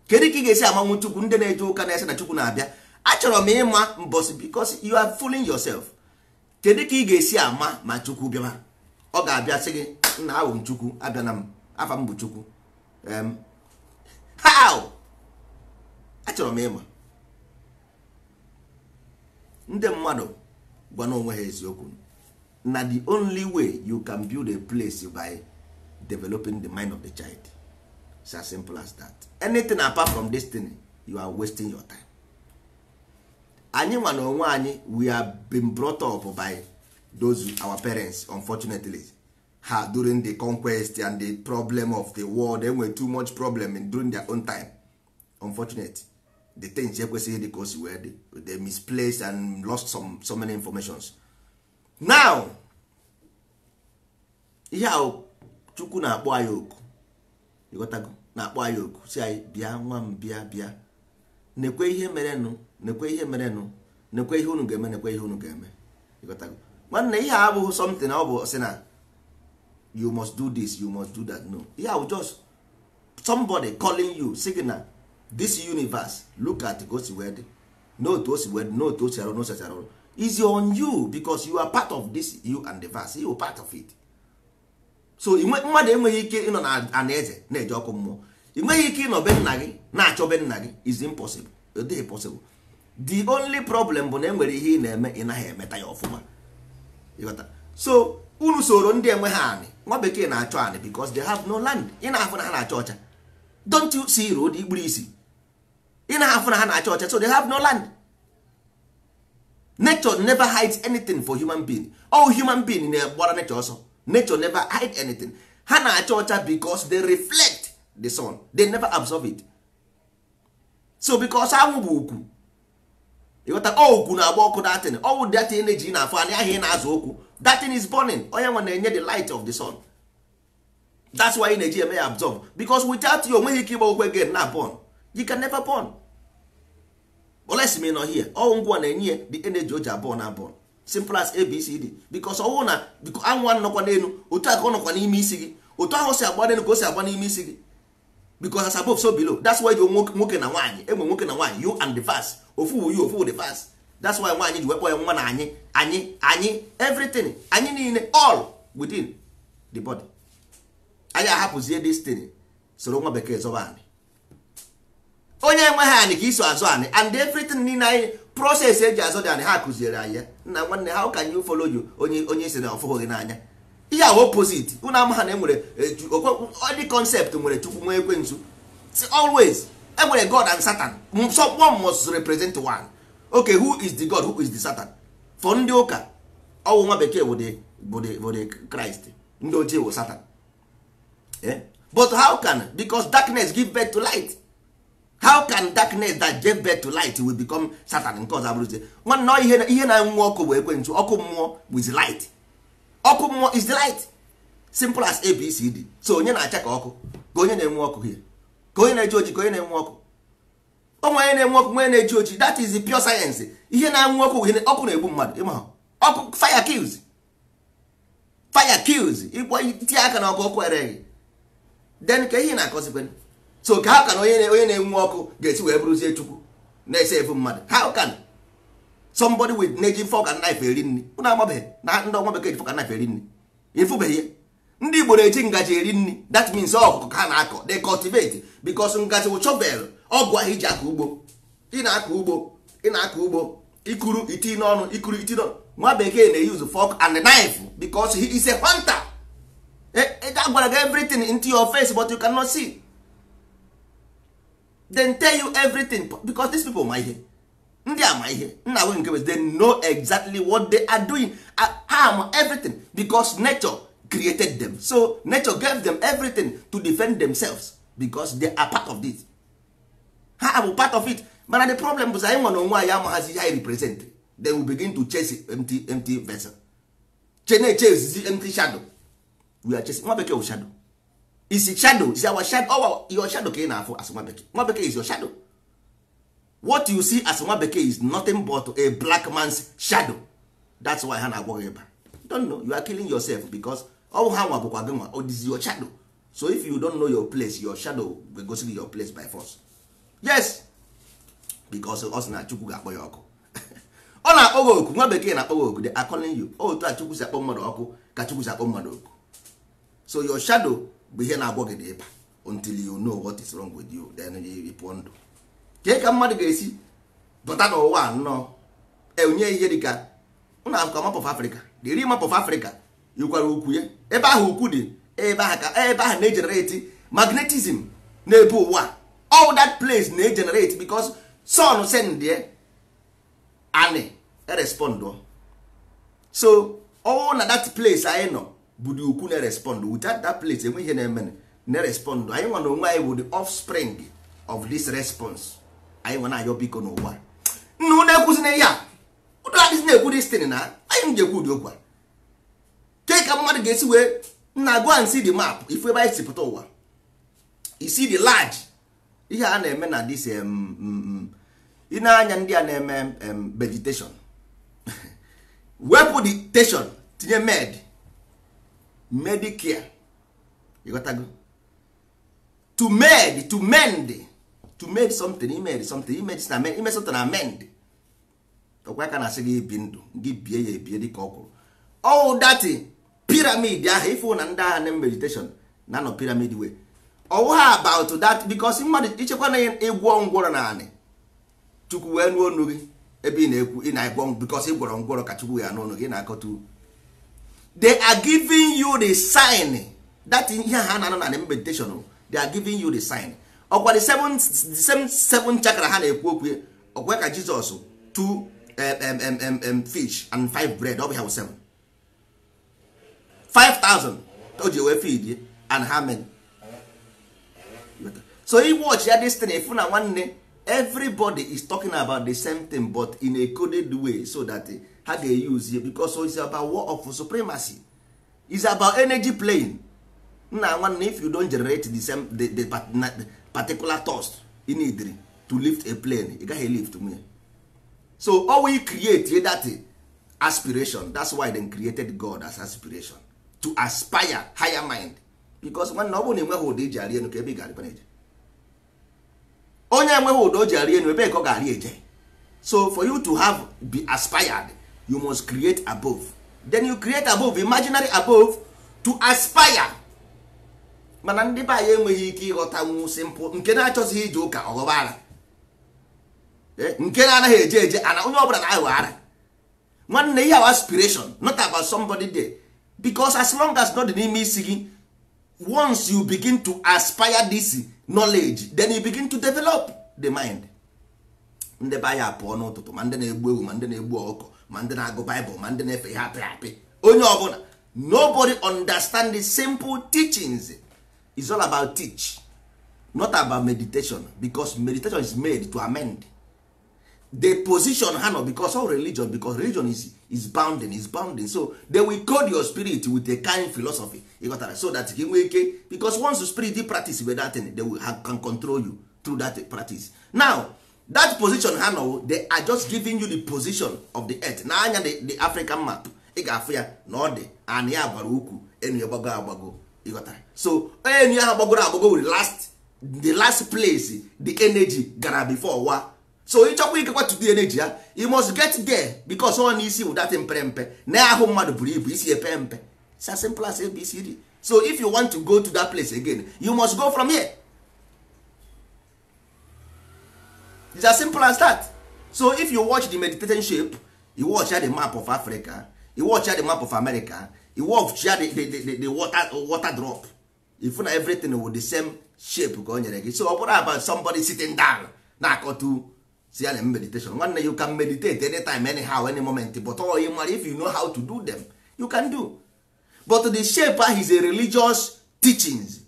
Kedu ka ị ga-esi amanwu Chukwu? Ndị na-eje ụka na-ese na Chukwu na-abịa, achọrọ m ịma mbọsị, because you are fooling yourself. Kedu ka ị ga-esi ama ma Chukwu bịaba? Ọ ga-abịa sị gị, nna ahụ m Chukwu, abịana m, afa m bụ Chukwu. How? Achọrọ m ịma. Ndị mmadụ gwa na onwe ha eziokwu na the only way you can build a place by developing the mind of the child. It's as simple as that. Anything apart from this thing, you are wasting your time. Anyị nwa na onwe anyị, we have been brought up by those our parents, unfortunately. Ha during the conquest and the problem of the world, enwere too much problem in during their own time. Unfortunate, the things ekwesịghị dị ka o si wee dị, they misplaced and lost some, so many informations. Now ihe ahụ Chukwu na-akpọ anyị oku, ịghọtago, na-akpọ anyị oku si anyị bịa, nwa m, bịa, bịa, nekwe ihe merenụ, nekwe ihe merenụ, nekwe ihe unu ga-eme, nekwe ihe unu ga-eme. Ịghọtago, nwanne? Ihe a abụghị something ọ bụ sị na you must do this, you must do that. No, ihe ahụ just somebody calling you, sị gị na this universe, look at ka o si wee dị, n'otu o si wee dị, n'otu o si arụ, n'otu o si arụ is on you, because you are part of this, you and the verse, you are part of it. So mmadụ enweghị ike ịnọ na ana eze na-eje ọkụ mmụọ. Ị nweghị ike ịnọ be nna gị na-achọ be nna gị. Is impossible. It dịghị possible. The only problem bụ na e nwere ihe ị na-eme, ị naghị emeta ya ọfụma. Ịghọta? So unu soro ndị enwe ha anị. Nwa bekee na-achọ anị because they have no land. Ị na-afụ na ha na-acha ọcha. Don't you see road ikpuru isi? Ị na-afụ na ha na-acha ọcha. So they have no land. Nature never hides anything for human being. All human being na-agbara nature ọsọ. Nature never hide anything. Ha na-acha ọcha because they reflect the sun, they never absorb it. So because anwụ bụ ukwu, ịghọta, ọ ukwu na-agba ọkụ, datin ọwụ datin energy na-afụ anya ahụ ị na-azụ okwu, datin is burning. Onye nwe na-enye the light of the sun. That's why ị na-eji eme ya absorb, because without you, onweghị ike ịgba okwu again na burn. You can never burn unless me nọ here. Ọwụ ngwa na-enye ya the energy o ji abụọ na burn. Simple as ABCD. Because ọwụ na anwụ anọkwa n'elu otu a ka ọ nọkwa n'ime isi gị, otu ahụ si agba n'elu ka o si agba n'ime isi gị, because as above, so below. That's why nwoke na nwaanyị enwe, nwoke na nwaanyị, you and the verse, ofu wu you, ofu wu the verse. That's why nwaanyị ji wekpọ ya nwa na anyị, anyị, anyị, everything, anyị niile, all within the body. Anyị ahapụzie destiny, soro nwa bekee zọba anị. Onye enweghị anị ka iso azụ anị and everything niile anyị process eji azụ dị anị, ha kụziere anyị ya. Nna nwanne, how can you follow you onye onye si na ọfụhụ gị n'anya? Ihe ahụ opposite. Unu ama ha na enwere the concept, nwere Chukwu, nwee ekwensu. Always enwere God and Satan. So one must represent one. Okay, who is the God? Who is the Satan? For ndị ụka, ọwụ nwa bekee bụ the Christ, ndị ojii wụ Satan, eh? But how can, because darkness give birth to light, how can darkness that gave birth to light will become Satan? Nke ọzọ abụrụzie, nwanne, ihe ihe na-enwu ọkụ bụ ekwensu. Ọkụ mmụọ with light, ọkụ mmụọ is the light. Simple as ABCD. So onye na-acha ka ọkụ, ka onye na-enwe ọkụ here, ka onye na-eji oji, ka onye na-enwe ọkụ, onwe onye na-enwe ọkụ, onye na-eji oji. That is the pure science. Ihe na-enwe ọkụ, ihe ọkụ na-egbu mmadụ. Ịma ọkụ, fire kills, fire kills. Ịgba itinye aka na ọkụ, ọkụ ereghị. Then ka ihe na-akọzikwe. So ka how can onye na-enwe ọkụ ga-esi wee bụrụzie Chukwu na-ese efu mmadụ? How can somebody with na-eji fork and knife eri nri? Unu amabeghị na ndị ọnwa bekee ji fork and knife eri nri? Ịfụbeghị ya? Ndị Igbo na-eji ngaji eri nri. That means ọkụkọ ka ha na-akọ, they cultivate, because ngaji wụ shovel, ọgụ ahụ iji akọ ugbo. Ị na-akọ ugbo, ị na-akọ ugbo, ikuru iti n'ọnụ, ikuru iti n'ọnụ. Nwa bekee na-use fork and knife because he is a hunter. A gwara gị everything into your face, but you cannot see. Then tell you everything, because these people ma ihe, ndị ama ihe nna nwe nke bụ they know exactly what they are doing. Ha ama everything because nature created them. So nature gave them everything to defend themselves, because they are part of this. Ha bụ part of it. Mana the problem bụ anyị nwe na onwe anyị amaghazi ihe anyị represent. Then we begin to chase empty, empty vessel, na-chase empty shadow. We are chasing nwa bekee wụ shadow, is shadow, is our shadow. Our, your shadow ka ị na-afụ as nwa bekee. Nwa bekee is your shadow. What you see as nwa bekee is nothing but a black man's shadow. That's why ha na-agwọ gị ịba. Don't know, you are killing yourself, because ọ ha nwa bụkwa gị nwa. It is your shadow. So if you don't know your place, your shadow will gosi gị your place by force. Yes, because ọ sị na Chukwu ga-akpọ ya ọkụ. Ọ na-akpọ gị oku. Nwa bekee na-akpọ gị oku. They are calling you. Otu a Chukwu si akpọ mmadụ ọkụ ka Chukwu si akpọ mmadụ oku. So your shadow bụ ihe na-agwọ gị ịba until you know what is wrong with you, then you pụọ ndụ. Kee ka mmadụ ga-esi pụta n'ụwa nnọọ enye ihe dịka ụnụ akụkọ map of Africa, the real map of Africa yikwara ukwu ya ebe ahụ ukwu dị, ebe ahụ ka ebe ahụ na-egenerate magnetism na-ebu ụwa. All that place na-egenerate because sun send there. Ani respond. So all na that place anyị nọ bụ the ukwu na-respond. Without that place enwe ihe na-eme na-respond. Anyị nwa na onwe anyị bụ the offspring of this response. Anyị nwa na-ayọ biko n'ụwa nna unu ekwuzi na ihe a ụdọ adịzi na-ekwu this thing na anyị ji ekwu ụdị okwu a ke ka mmadụ ga-esi wee nna go and see the map ifu ebe anyị si pụta ụwa, you see the large ihe a na-eme na this ị na-anya ndị a na-eme vegetation. Wepụ the station tinye med medicare, you got to go to med to mend to made something, he made something, he made something amend. Ọkwa ka na-asị gị ibi ndụ gị bie ya ebie dịka ọ kwuru. All that pyramid ahụ ifu na ndị agha na meditation na nọ pyramid way. Ọwụ ha about that because mmadụ ichekwa na ịgwọ ngwọrọ naanị Chukwu wee nụ onu gị ebe ị na-ekwu ị na-agwọ because ị gwọrọ ngwọrọ ka Chukwu ya anụ onu gị na-akọtu. They are giving you the sign that ihe ha na-anọ na meditation, they are giving you the sign. Ọkwa the same seven chakra ha na-ekwu okwu ọkwa ka Jizọs 2 fish and 5 bread ọ bụ ha 7 5,000 o ji wee feed and how many. So you watch ya this thing ifu na nwanne everybody is talking about the same thing but in a coded way so that ha ga-use it because it's about war of supremacy, it's about energy playing. Nna nwanne, if you don't generate the same the particular thought you need to lift a plane, you gaghị lift nwunye. So all we create that aspiration, that's why they created God as aspiration to aspire higher mind because nwanne ọ bụrụ na enweghị ụda iji arị enu ka ebe ị ga-arịkwa eje, onye enweghị ụda o ji arị enu ebe ka ọ ga-arị eje. So for you to have be aspired, you must create above. Then you create above, imaginary above to aspire. Mana ndị be anyị enweghị ike ịghọtanwu simple nke na-achọzighị ije ụka ọghọba ara, nke na-anaghị eje eje ana onye ọbụla na-aghọ ara. Nwanne, ihe aspiration not about somebody there because as long as not n'ime isi gị, once you begin to aspire this knowledge, then you begin to develop the mind. Ndị be anyị apụọ n'ụtụtụ ma ndị na-egbu ewu ma ndị na-egbu ọkụkọ ma ndị na-agụ Bible ma ndị na-efe ihe apị apị, onye ọbụla, nobody understand the simple teachings. It's all about teach, not about meditation, because meditation is made to amend the position ha nọ because all religion, because religion is bounding, is bounding. So they will code your spirit with a kind philosophy, you got that? So that you nwee ike, because once the spirit practice with that thing, they will can control you through that practice. Now that position ha nọ, they are just giving you the position of the earth. Na anya the African map, ị ga-afụ ya na ọ dị and ya gbara ukwu enu ya gbago agbago, you got that? So enu ya gbagoro agbago with the last place the energy gara before wa. So ịchọkwa ikekwa to the energy ya, you must get there because ọ na isi wụ that mpe mpe na ahụ mmadụ buru ibu isi epe mpe. It's as simple as ABCD. So if you want to go to that place again, you must go from here. It's as simple as that. So if you watch the meditation shape, you watch the map of Africa, you watch the map of America, you watch the water drop. If you know everything with the same shape ka o nyere gị. So ọ bụrụ about somebody sitting down na-akọtu si ya na meditation, nwanne, you can meditate anytime, anyhow, any moment, but all you mara, if you know how to do them, you can do. But the shape is a religious teachings.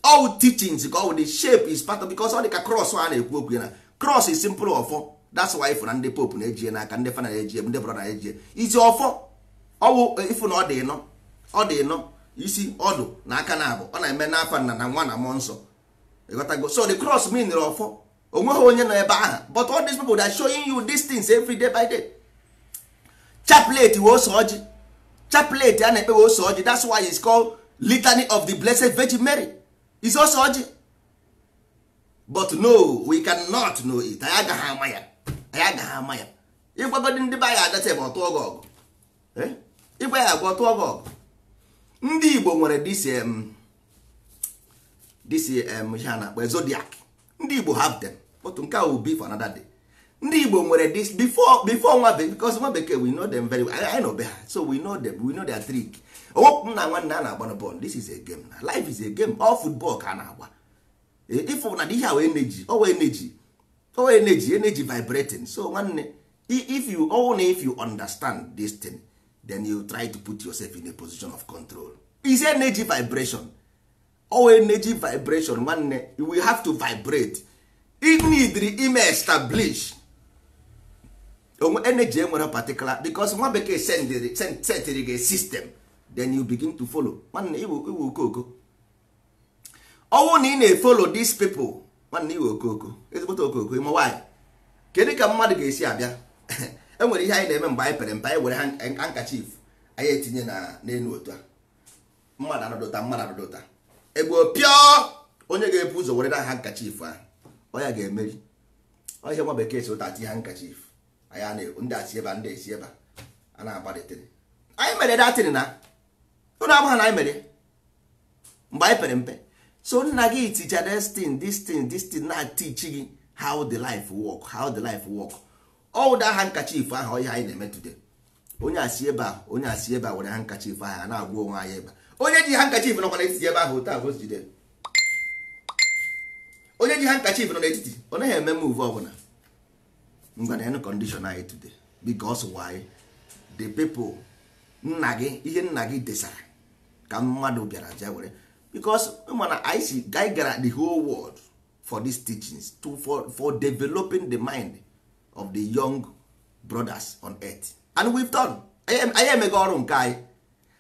All teachings, all the shape is part of, because all the cross a na-ekwu okwu na cross is simple ọfọ. That's why ifu na ndị pope na-eji n'aka, ndị fana na-eji, ndị brother na-eji isi ọfọ. Ọwụ ifu na ọ dị ịnọ, ọ dị ịnọ isi ọdụ na aka na abụ, ọ na-eme n'afa nna na nwa na mmụọ nsọ. Ịghọtago? So the cross mean ọfọ. Onweghị onye nọ ebe ahụ, but all these people they are showing you these things every day by day. Chaplet wee ose ọjị, chaplet a na-ekpe wee ose ọjị. That's why it's called Litany of the Blessed Virgin Mary. It's ose ọjị. But no, we cannot know it. Anyị agaghị ama ya, anyị agaghị ama ya. Ịgwagodi ndị be anyị adata ebe ọtụọ gị ọgụ, ịgwa ya agwa ọtụọ gị ọgụ. Ndị Igbo nwere this ihe a na-akpọ zodiac. Ndị Igbo have them, but nke a will be for another day. Ndị Igbo nwere this before nwa bekee, because nwa bekee we know them very well. I know ha, so we know them, we know their trick. Owepụ na nwanne a na-agba na bọọlụ, this is a game na life is a game. All football ka a na-agba. If na ihe ahụ energy, all energy, all energy, energy vibrating. So nwanne, If you only if you understand this thing, then you try to put yourself in a position of control. Is energy vibration. All energy vibration, nwanne, we have to vibrate. It need ime establish onwe energy enwere particular, because nwa bekee setịrị gị system, then you begin to follow. Nwanne, iwu okoko. Ọnwụ na ị na-efolo these people, nwanne, iwe okoko, ezigbote okoko. Ịma why? Kedu ka mmadụ ga-esi abịa? Enwere ihe anyị na-eme mgbe anyị pere mpe. Anyị were handkerchief anyị etinye na n'elu otu a, mmadụ anọdụta, mmadụ anọdụta, egbo pịọ. Onye ga-ebu ụzọ were na handkerchief ahụ, ọ ya ga-emeri. Ọ ihe nwa bekee si ụta tinye handkerchief anyị a ndị asị ebe a, ndị esi ebe a na-agbalitere. Anyị mere datin na ụnụ amaghị na anyị mere mgbe anyị pere mpe. So nna gị ticha this thing, this thing, this thing na-teach gị how the life work, how the life work. All that handkerchief ahụ, ihe anyị na-eme today, onye asị ebe a, onye asị ebe a, were handkerchief ahụ a na-agwa onwe anyị ebe a. Onye ji handkerchief nọkwa n'etiti ebe ahụ, otu ahụ o si jide. Onye ji handkerchief nọ n'etiti, ọ naghị eme move ọbụla. Ngwa, na condition anyị today, because why? The people nna gị, ihe nna gị desara ka mmadụ bịara jee were, because mana anyị si anyị gara the whole world for these teachings to for developing the mind of the young brothers on earth, and we've done. Anyị emego ọrụ nke anyị.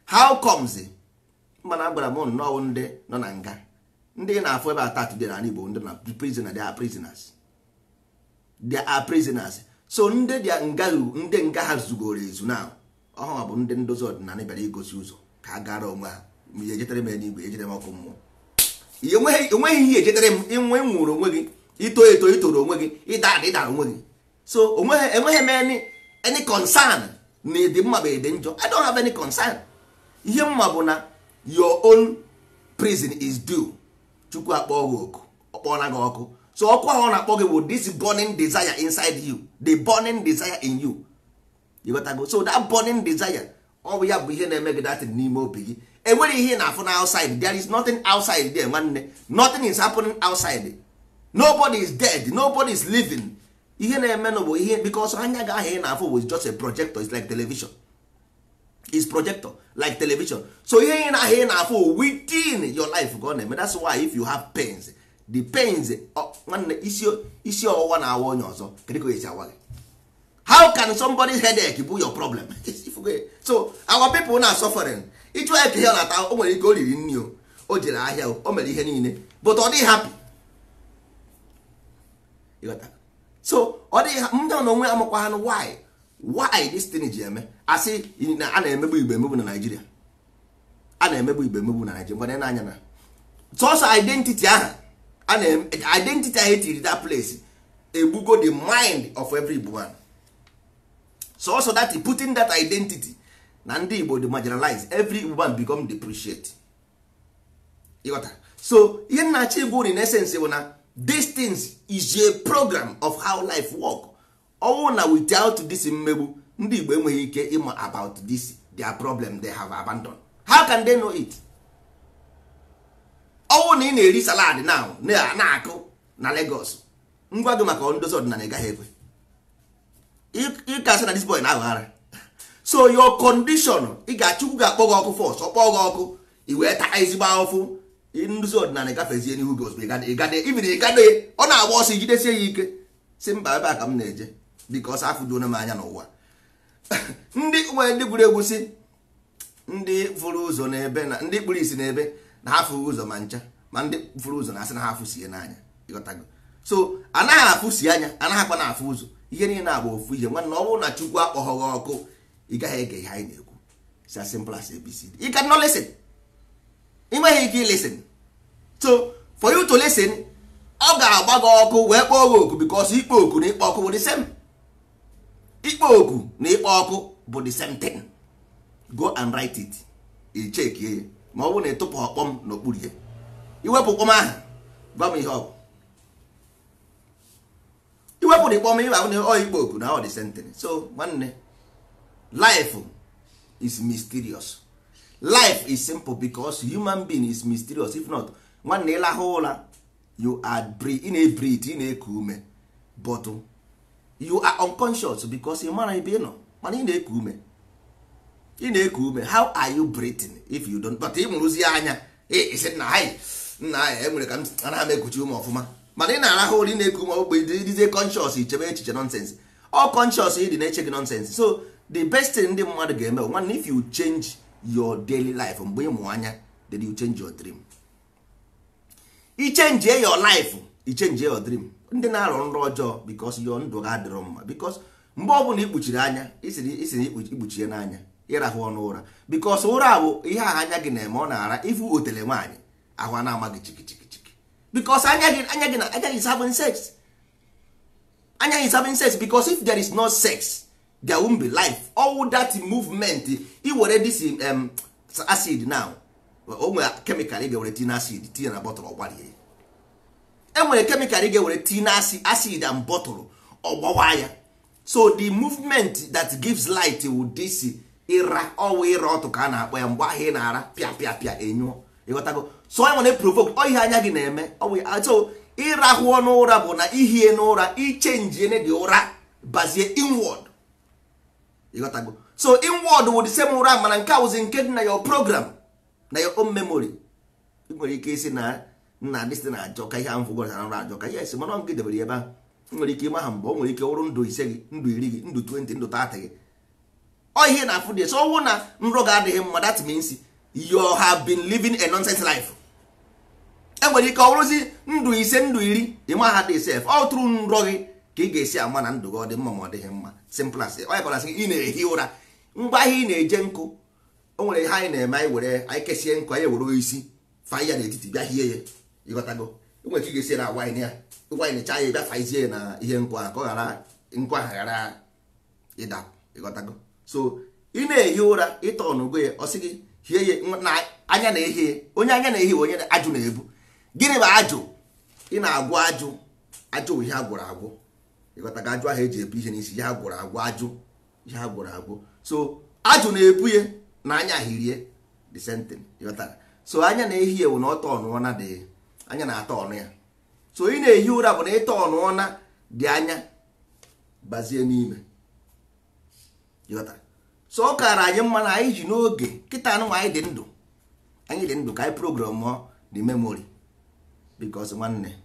How comes? Mana agwara m nnọọ, ndị nọ na nga, ndị na-afụ ebe ata today na Igbo, ndị na prisoner, they are prisoners, they are prisoners. So ndị dị nga, ndị nga ha zugoro ezu na ọhụrụ bụ ndị ndozi ọdịnala bịara igosi ụzọ ka ha gara onwe ha. Ihe ejetere m eluigwe, ejetere m ọkụ mmụọ. Enweghị ihe ejetere m. Inwe nwụrụ onwe gị, ito eto, itoro onwe gị, ịda ada, ịdara onwe gị. So enweghị m any concern na ịdị mma bụ ịdị njọ. I don't have any concern. Ihe mma bụ na your own prison is due. Chukwu akpọ gị oku, ọ kpọọla gị ọkụ. So ọkụ ahụ ọ na-akpọ gị bụ this burning desire inside you, the burning desire in you. You got go. So that burning desire, ọ bụ ya bụ ihe na-eme gị datin n'ime obi gị. Enwere ihe ị na-afụ na outside. There is nothing outside there, nwanne. Nothing is happening outside. Nobody is dead, nobody is living. Ihe na-eme bụ ihe, because anya gị ahụ ị na-afụ bụ just a projector. It's like television, is projector like television. So ihe ị na-ahụ, ị na-afụ within your life ka ọ na-eme. That's why if you have pains, the pains, nwanne, isi ọwụwa na-awa onye ọzọ, kedu ka o esi awa gị? How can somebody's headache be your problem? So our people na suffering. Ịjụ ya ka ihe ọ na-ata, o nwere ike o riri nri, o jere ahịa, o mere ihe niile, but ọ dịghị happy. So ọ dịghị ndị na onwe amakwa ha. Why this thing ji eme? Asị na a na-emegbu Igbo emegbu na Nigeria, a na-emegbu Igbo emegbu na Nigeria. Mgbe n'anya na sọsọ identity ahụ a na identity ahụ etiri that place egbugo the mind of every Igbo man. Sọsọ that putting that identity na ndị Igbo dị marginalized, every Igbo man become depreciate. Ịghọta? So ihe nna-achọ igbu in essence bụ na these things is a program of how life work. Ọnwụ na without this mmegbu, ndị Igbo enweghị ike ịma about this their problem they have abandoned. How can they know it? Ọnwụ na ị na-eri salad now na-akụ na Lagos, ngwa gị maka ndozi ọdịnala, ị gaghị ekwe. Ị ka sị na this boy na-aghara. So your condition, ị ga-achukwu ga-akpọ gị ọkụ first. Ọ kpọọ gị ọkụ, i wee taa ezigbo ahụfụ. Ndozi ọdịnala gafezie n'ihu gị ozugbo, ịgade ibiri ịgade, ọ na-agba ọsọ, ijidesie ya ike, si mba, ebe a ka m na-eje, because afọ juo m anya n'ụwa. Ndị nwere ndị gwuru egwu si ndị fụrụ ụzọ n'ebe na ndị kpuru isi n'ebe na ha fụrụ ụzọ ma ncha, ma ndị fụrụ ụzọ na-asị na ha afụsie n'anya. Ịghọtago? So anaghị afụsi anya, anaghị akwa na-afụ ụzọ. Ihe niile na-agba ofu ihe, nwanne. Ọ bụrụ na Chukwu akpọghọ gị ọkụ, ị gaghị ege ihe anyị na-ekwu. It's as simple as ABCD. You cannot listen. Ị nweghị ike listen. So for you to listen, ọ ga-agba gị ọkụ wee kpọọ gị oku, because ikpo oku na ịkpọ ọkụ bụ the same. Ikpo oku na ịkpọ ọkụ bụ the same thing. Go and write it, ichekie ya. Ma ọ bụrụ na ịtụpụ ọkpọm n'okpuru ya, iwepụ kpọm ahụ, gwa m ihe ọ bụ. Iwepụ na ịkpọm, ịba na ọ ikpo oku na ọ the same thing. So nwanne, life is mysterious. Life is simple because human being is mysterious. If not, nwanne, ịlahụ ụra, you are ị na-ebreathe, ị na-eku ume, but You are unconscious because ị mara ebe ị nọ, mana ị na-eku ume, ị na-eku ume. How are you breathing if you don't? But ị mụrụzie anya, isi nna anyị, nna anyị, enwere ka m anaghị m ekuchi ume ọfụma, mana ị na-arahụ ụra, ị na-eku ume. Ogbe dịzie conscious, ichebe echiche nonsense. All conscious ị dị na-eche gị nonsense. So the best thing ndị mmadụ ga-eme, nwanne, if you change your daily life mgbe ị mụ anya, then you change your dream. I change your life, I change your dream. Ndị na-arọ nrọ ọjọọ because your ndụ ga adịrọ mma, because mgbe ọbụla ị kpuchiri anya, isiri ikpuchie n'anya, ịrahụ ọnụ ụra, because ụra bụ ihe ahụ anya gị na-eme, ọ na-ara ifu otele nwaanyị ahụ a na-ama gị chiki chiki chiki, because anya gị na anya gị is having sex. Anya is having sex, because if there is no sex, there won't be life. All that movement i were this acid now, o nwere chemical ị ga-ewere tinye acid, tinye na bottle, ọgbarie. E nwere chemical ị ga-ewere tinye acid and bottle, ọgbawa ya. So the movement that gives light with this ịra ọwụ ịra ọtụ ka a na-akpọ ya. Mgbe ahụ ị na-ara pịa pịa pịa, enyụọ, ịghọtago? So onye nwere provoke ọ ihe anya gị na-eme ọwụ. So ịrahụ n'ụra bụ na ihie n'ụra, ichenji dị ụra bazie inward, ịghọtago? So inward wụ the same ụra, mana nke awụzi nke dị na your program, na your own memory. Ị nwere ike isi na nna dịsị na ajọka, ihe ahụ gwara na nra ajọka, yes, mana ọ nke debere ebe ahụ. Nwere ike ịma ha mgbe o nwere ike wụrụ ndụ 5 gị, ndụ 10 gị, ndụ 20, ndụ 30 gị, ọ ihe na-afụ dị. So ọnwụ na nrọ gị adịghị mma, that means you have been living a nonsense life. Enwere ike ọ bụrụzi ndụ 5, ndụ 10, ịma ha dị sef. Ọ tụrụ nrọ gị ka ị ga-esi ama na ndụ gị ọ dị mma ma ọ dịghị mma. Simple as onye kọrọ sị gị, ị na-ehi ụra, ngwa ahịa ị na-eje nkụ. O nwere ihe anyị na-eme, anyị were anyị kesie nkụ, anyị were isi fa ya n'etiti, bịa hie ya, ịghọtago? Enwere ike ị ga-esi na wine ya, wine chaa ya, bịa faizie ya na ihe nkụ ahụ ka ọ ghara nkụ ahụ ghara ịda, ịghọtago? So ị na-ehi ụra, ịtọ ọnụgo ya, ọ sị gị hie ya na anya na-ehi. Onye anya na-ehi bụ onye ajụ na-ebu. Gịnị bụ ajụ? Ị na-agwọ ajụ. Ajụ bụ ihe a gwọrọ agwọ, ịghọtago? Ajụ ahụ eji ebu ihe n'isi, ihe a gwọrọ agwọ, ajụ ihe a gwọrọ agwọ. So ajụ na-ebu ya na anya hirie, the same thing, ịghọtara? So anya na-ehi ewu na ọtọ ọnụọna dị anya na-atọ ọnụ ya. So ị na-ehi ụra bụ na ịtọ ọnụọna dị anya bazie n'ime, ịghọtara? So ọ kaara anyị mma na anyị ji n'oge kịta anụ, anyị dị ndụ, anyị dị ndụ, ka anyị program the memory, because nwanne,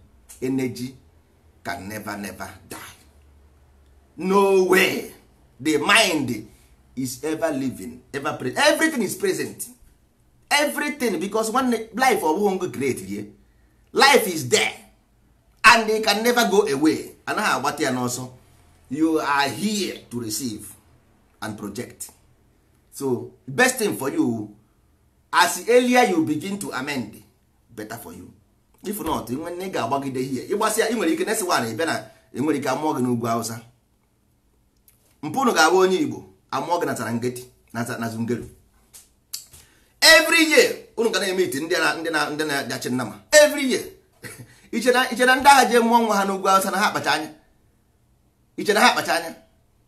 energy can never never die, no way. The mind is ever living, ever present. Everything is present, everything, because nwanne, life ọ bụghị ngo create rie. Life is there and they can never go away. Anaghị agbata ya n'ọsọ. You are here to receive and project. So best thing for you, as earlier you begin to amend, better for you. If not, nwanne, ị ga-agbagide ihe ịgbasịa. Ị nwere ike next one ịbịa na enwere ike amụọ gị n'ugwu Hausa, mpụnụ ga-abụ onye Igbo, amụọ gị na Serengeti, na Zungeru. Every year unu ga na-eme iti ndị na-ajachi nnama every year. Iche na ndị agha jee mụọ nwa ha n'ugwu Hausa na ha akpacha anya? Iche na ha akpacha anya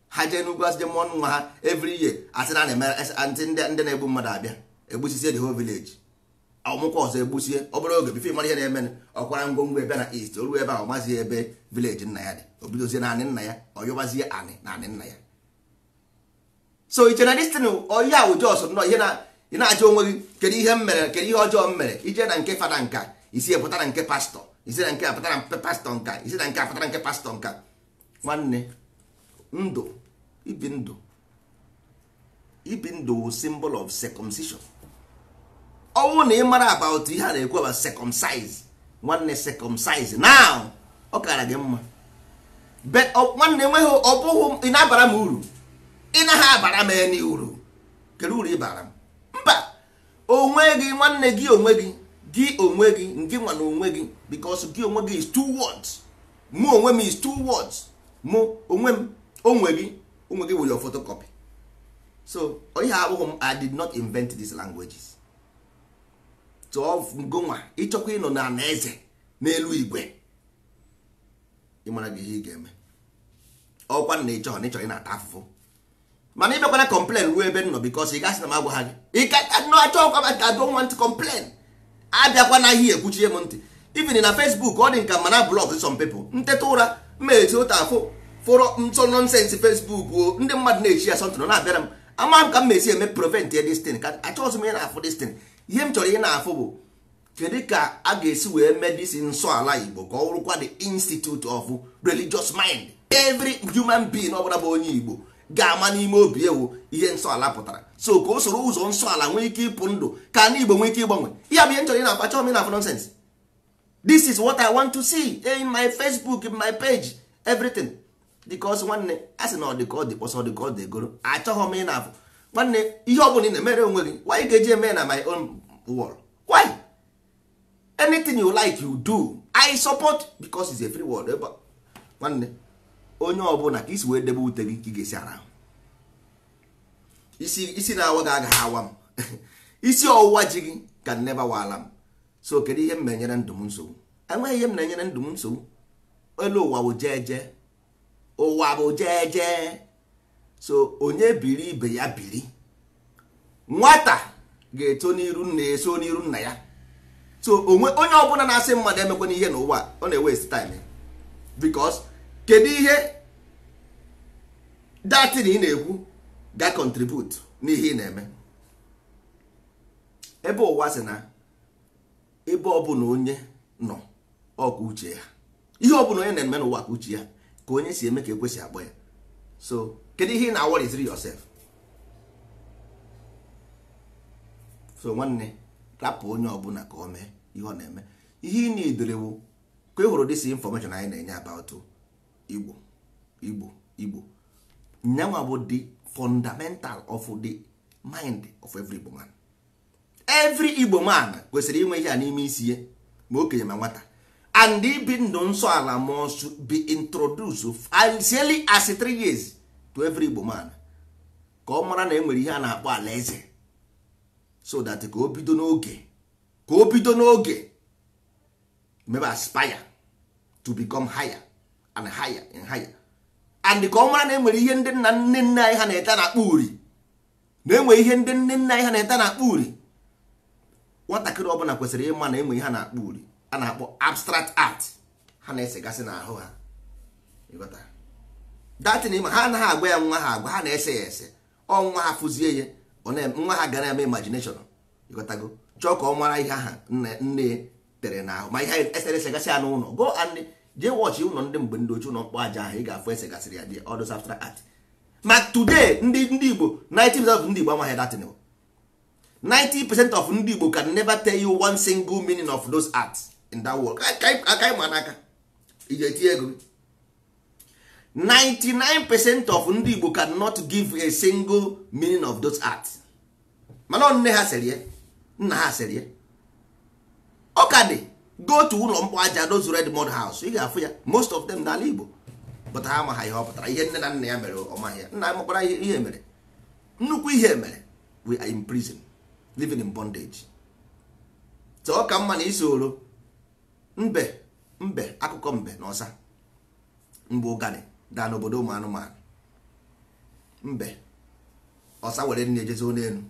ha jee n'ugwu Hausa jee mụọ nwa ha every year, asị na na-eme ntị ndị na-egbu mmadụ abịa egbusisie the whole village, ọmụkwa ọzọ egbusie. Ọ bụrụ oge before mara ihe na-eme, ọkwara ngwongwo ebe na east, o ruo ebe ahụ, mazie ebe village nna ya dị, o bidozie na anị nna ya, ọ yọbazie anị na anị nna ya. So iche na this thing, ihe awụ jos nọ ihe na ị na-ajụ onwe gị, kedu ihe m mere? Kedu ihe ọjọọ m mere? Ije na nke fada nka, isi pụta na nke pastọ, isi na nke apụta na nke pastọ nka, isi na nke apụta na nke pastọ nka. Nwanne, ndụ ibi, ndụ ibi, ndụ symbol of circumcision. Ọnwụ na ị mara about ihe a na-ekwu about circumcise, nwanne, circumcise now, ọ kara gị mma. Nwanne, enweghị ọ bụghị ị na-abara m uru, ị naghị abara m eni uru. Kedu uru ị bara m? Mba, onwe gị, nwanne, gị onwe gị, gị onwe gị, ngị nwa na onwe gị, because gị onwe gị is two words. Mụ onwe m is two words. Mụ onwe m, onwe gị, onwe gị wụ your photocopy. So ihe abụghị m, I did not invent these languages. So ngụnwa ịchọkwa ịnọ na ana eze n'elu igwe, ịmara gị ihe ị ga-eme. Ọkwa na ịchọ na ịchọrọ ị na-ata afụfụ, mana ịbịakwana complain ruo ebe m nọ, because ị gasị na m agwa ha gị achọkwa. I don't want to complain. Abịakwana ihe ekwuchie m ntị, even na Facebook ọ dị nka, mana block some people. Nteta ụra mma eti ụta afụ Fọrọ nsọ nonsense Facebook o, ndị mmadụ na-echi ya sọntụrụ na-abịara m. Ama m ka m esi eme prevent this thing, ka achọghịzị m ị na-afụ this thing. Ihe m chọrọ ị na-afụ bụ kedu ka a ga-esi wee mee this nsọ ala Igbo ka ọ bụrụkwa the institute of religious mind. Every human being ọbụla bụ onye Igbo ga-ama n'ime obi ewu ihe nsọ ala pụtara. So ka o soro ụzọ nsọ ala nwee ike ịpụ ndụ, ka ala Igbo nwee ike ịgbanwe. Ihe bụ ihe m chọrọ ị na-afụ. Achọghị m ị na-afụ nonsense. This is what I want to see in my Facebook, in my page, everything. Because nwanne, a sị na ọ dị ka ọ dị kpọsọ, ọ dị ka ọ dị egoro. Achọghị m ị na-afụ, nwanne, ihe ọ bụla ị na-emere onwe gị. Why ị ga-eji eme na my own world? Why? Anything you like, you do, I support, because it's a free world. Ebe nwanne, onye ọbụla ka isi wee debe ute gị ka ị ga-esi ara ahụ. Isi na-awa gị agaghị awa m, isi ọwụwa ji gị ka never wala m. So kedu ihe m na-enyere ndụ m nsogbu? Enweghị ihe m na-enyere ndụ m nsogbu. Elu ụwa bụ jeje, ụwa bụ jeje. So onye biri ibe ya biri. Nwata ga-eto n'iru nna, eso n'iru nna ya. So onwe onye ọbụla na-asị mmadụ emekwana ihe n'ụwa, ọ na-ewaste time, because kedu ihe datin ị na-ekwu ga contribute n'ihe ị na-eme? Ebe ụwa sị na ebe ọbụla onye nọ, ọka uche ya, ihe ọbụla onye na-eme n'ụwa ka uche ya, ka onye si eme ka ekwesị akpọ ya. So kedu ihe ị na-aworryziri yourself? So nwanne, rapụ onye ọbụla ka o mee ihe ọ na-eme. Ihe ị na-edere bụ ka ị hụrụ this information anyị na-enye about Igbo, Igbo, Igbo. Nyanwa bụ the fundamental of the mind of every Igbo man. Every Igbo man kwesịrị inwe ihe a n'ime isi ya, ma okenye ma nwata. And ibi ndụ nsọ ala must be introduced as early as 3 years to every Igbo man, ka ọ mara na enwere ihe a na-akpọ alaeze, so that ka o bido n'oge, ka o bido n'oge mebe aspire to become higher and higher and higher, and ka ọ mara na enwere ihe ndị nna nne nne anyị ha na-ete na-akpọ uri, na enwere ihe ndị nne nne anyị ha na-ete na-akpọ uri. Nwatakịrị ọbụla kwesịrị ịma na enwe ihe a na-akpọ uri, a na-akpọ abstract art, ha na-esegasị n'ahụ ha. Ịghọta datin? Ịma ha anaghị agwa ya nwa ha agwa, ha na-ese ya ese. Ọ nwa ha fụzie ya, nwa ha gara eme imagination. Ịghọtago? Chọọ ka ọ mara ihe aha nne tere n'ahụ, ma ihe esere esegasị ya n'ụlọ. Go and jee watch ụlọ ndị mgbe ndị ochie, ụlọ mkpọ aja ahụ, ị ga-afụ esegasịrị ya dị all those abstract art. Ma today, ndị Igbo, 90% of ndị Igbo amaghị datin. 90% of ndị Igbo can never tell you one single meaning of those arts in that world. Aka ịma n'aka iji etinye ego gị. 99% of ndị Igbo cannot give a single meaning of those arts, mana ọ nne ha serie, nna ha serie, ọ ka dị. Go to ụlọ mkpọ aja, those red mud house, ị ga-afụ ya, most of them n'ala Igbo, but ha amaghị ihe ọ pụtara. Ihe nne na nna ya mere, ọ maghị ya. Nna ya makwara ihe mere, nnukwu ihe mere. We are in prison, living in bondage. So ọ ka mma na isoro mbe. Mbe, akụkọ mbe na ọsa. Mgbe ụganị daa n'obodo ụmụ anụmanụ, mbe ọsa were nne ejezo n'elu.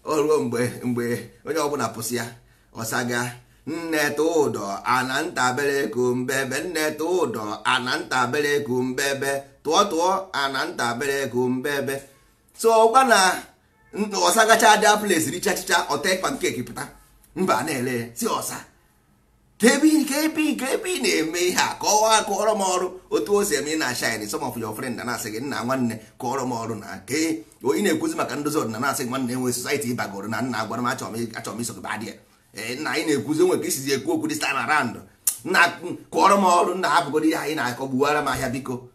O ruo mgbe onye ọbụla pụsị ya, ọsa gaa, "Nne tụ ụdọ ana ntabere ku mbebe, nne tụ ụdọ ana ntabere ku mbebe, tụọ tụọ ana ntabere ku mbebe." So ọgwa na ọsa gacha ada place, richa chicha, ọta pancake pụta, mba na-ele ya si, "Ọsa, ka ebe ị na-eme ihe a? Kọwaa, kụọrọ m ọrụ otu o si eme. Ị na-ashine, some of your friend na-asị gị, nna nwanne, kụọrọ m ọrụ na ka ị na-ekwuzi maka ndozi ọdịnala, na-asị gị, nwanne, enwe society ịbagoro na nna gwara m, achọrọ m iso gị badị ya. Ee, nna, anyị na-ekwuzi onwe ka isizi ekwu okwu this time around. Nna, kụọrọ m ọrụ. Nna, hapụgodo ihe anyị na-akọ, gbuwara m ahịa biko."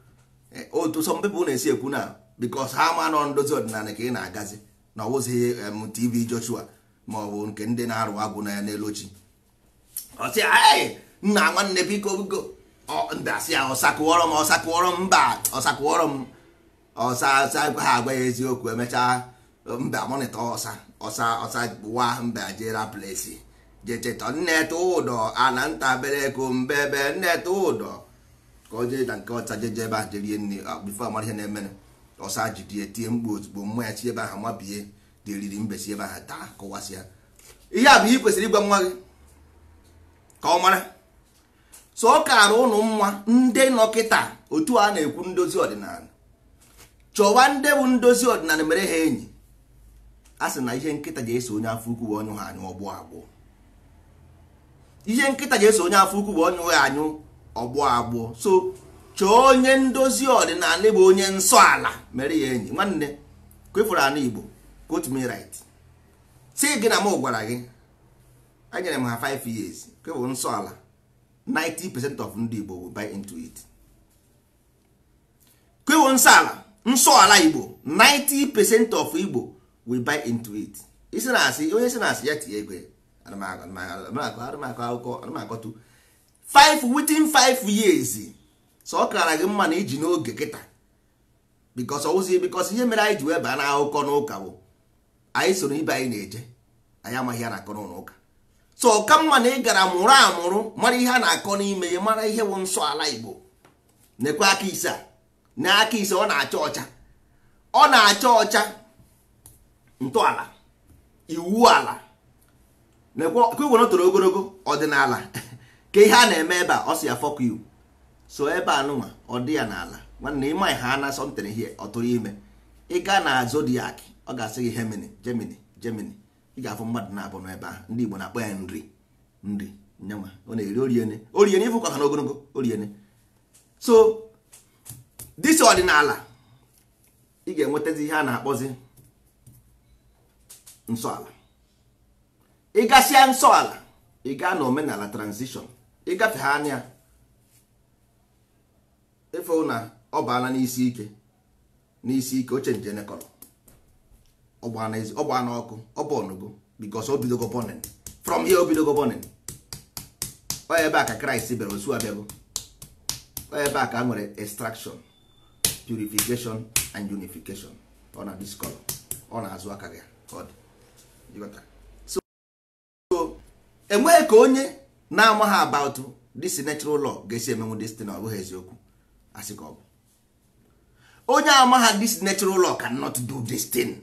Otu some people na-esi ekwu na because ha ma nọ ndozi ọdịnala ka ị na-agazi na ọwụzighị TV Joshua ma ọ bụ nke ndị na-arụ agwụ na ya n'elu ochi. Ọsị, "Ee, nna nwanne, biko biko." Mba asị ya, "Ọsa, kụọrọ m, ọsa, kụọrọ m, mba, ọsa, kụọrọ m." Ọsa ọsa ha agwa ya eziokwu. Emechaa, mba monitor ọsa, ọsa ọsa wa mba jera place jechetọ, "Nne tụ ụdọ ana ntabere ko mbebe, nne tụ ụdọ," ka ọ jee na nke ọcha, jeje ebe ahụ jerie nri. Before amara ihe na-emere, ọsa jidie, tie mkpu ozugbo, mmụọ ya si ebe ahụ mabie dị eriri, mbe si ebe ahụ taa kụwasịa. Ihe a bụ ihe ị kwesịrị ịgwa nwa gị ka ọ mara. So ọ kara ụnụ mma ndị nọ kịta otu a na-ekwu ndozi ọdịnala. Chọwa ndị bụ ndozi ọdịnala mere ha enyi. A sị na ihe nkịta ji eso onye afọ ukwu bụ ọnyụ ha anyụ ọgbọ agbọ. Ihe nkịta ji eso onye afọ ukwu bụ ọnyụ ha anyụ ọgbọ agbọ. So chọọ onye ndozi ọdịnala bụ onye nsọ ala mere ya enyi. Nwanne kwefuru ala Igbo, quote me right. Si gị na m gwara gị, anyere m ha 5 years kewụ nsọ ala, 90% of ndị Igbo will buy into it. Kewụ nsọ ala, nsọ ala Igbo, 90% of Igbo will buy into it. Isi na asị onye si na asị ya tinye ego ya. Anụmakọ akụkọ anụmakọtu 5 within 5 years. So ọ kara gị mma na iji n'oge kịta, because ọwụzi because ihe mere anyị ji wee baa n'akụkọ n'ụka bụ anyị soro ibe anyị na-eje, anyị amaghị ihe a na-akọ n'ụlọ ụka. So ọ ka mma na ị gara mụrụ amụrụ mara ihe a na-akọ n'ime ya, mara ihe bụ nsọ ala Igbo. Nekwe aka ise a, na aka ise ọ na-acha ọcha, ọ na-acha ọcha. Ntọala iwu ala nekwe iwere toro ogologo ọdịnala ka ihe a na-eme ebe a, ọ sị ya fuck you. So ebe a nụnwa ọ dị ya n'ala. Nwanne ịma ha na something here ọ tụrụ ime. Ị gaa na zodiac ọ ga-asị gị Gemini, Gemini, Gemini. Ị ga-afụ mmadụ na-abụ n'ebe ahụ. Ndị Igbo na-akpọ ya nri nri nyanwa ọ na-eri oriene oriene ịfụ ka ha n'ogologo oriene. So this ọdịnala ị ga-enwetazi ihe a na-akpọzi nsọ ala. Ị gasịa nsọ ala, ị gaa na omenala transition, ị gafe ha anya ịfụ na ọ baala n'isi ike, n'isi ike oche nje nekọrọ ọ gbaa n'ọkụ, ọ bọnụgo because o bidogo burning from here, o bidogo burning. Ọ ebe a ka Kraịst bịara, osu abịago. Ọ ebe a ka a nwere extraction, purification and unification. Ọ na this color, ọ na-azụ aka gị ka ọ dị. Ịghọtara? So enweghị ka onye na-amaghị about this natural law ga-esi emenwu this thing. Ọ bụghị eziokwu, asị ka ọ bụ onye amaghị this natural law cannot do this thing.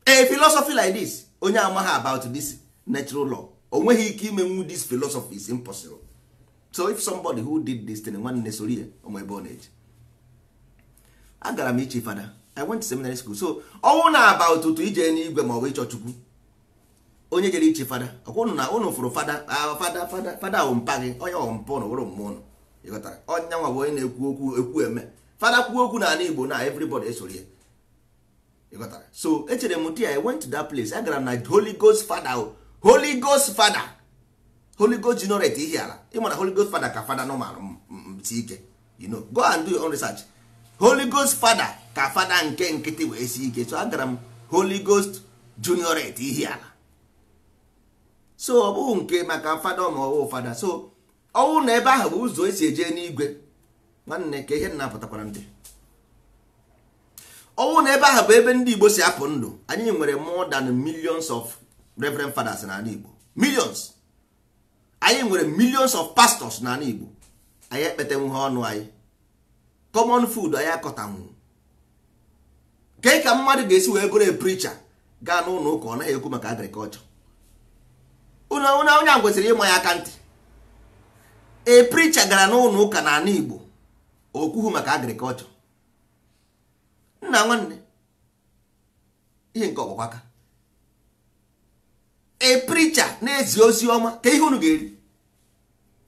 A philosophy like this, onye amaghị about this natural law o nweghị ike imenwu this philosophy, is impossible. So if somebody who did this thing, nwanne soro ya ọmụ ebe ọ na-eje. Agara m ichi fada, I went to seminary school. So ọnwụ na about ụtụ ije n'igwe ma ọ bụ ịchọ Chukwu, onye jere ichi fada ọkwụnụ na ụnụ fụrụ fada fada fada fada ahụ mpa gị onye ọ mpụ ụnụ wụrụ mmụọ ụnụ. Ịghọtara? Onye nwa bụ onye na-ekwu okwu ekwu eme. Fada kwuo okwu n'ala Igbo na everybody esoro ya. Ịghọtara? So echere m di I went to that place. Agara m na Holy Ghost fada, Holy Ghost fada, Holy Ghost generate ihe ala. Ịma na Holy Ghost fada ka fada normal si ike. You know, go and do your own research. Holy Ghost fada ka fada nke nkịtị wee si ike. So agara m Holy Ghost juniorate ihe ala. So ọ bụghị nke maka fada ma ọ bụ fada. So ọnwụ na ebe ahụ bụ ụzọ esi eje n'igwe. Nwanne ka ihe na-apụtakwara ndị ọnwụ na ebe ahụ bụ ebe ndị Igbo si apụ ndụ. Anyị nwere more than millions of reverend fathers n'ala Igbo, millions. Anyị nwere millions of pastors n'ala Igbo. Anyị ekpetenwu ha ọnụ anyị common food anyị akọtanwu. Ke ka mmadụ ga-esi wee bụrụ a preacher gaa n'ụlọ ụka ọ naghị ekwu maka agriculture? Onye onye ahụ kwesịrị ịma ya aka ntị. A preacher gara n'ụlọ ụka n'ala Igbo okwuhu maka agriculture, nna nwanne ihe nke ọgbakwa aka. A preacher na-ezi ozi ọma ka ihe unu ga-eri,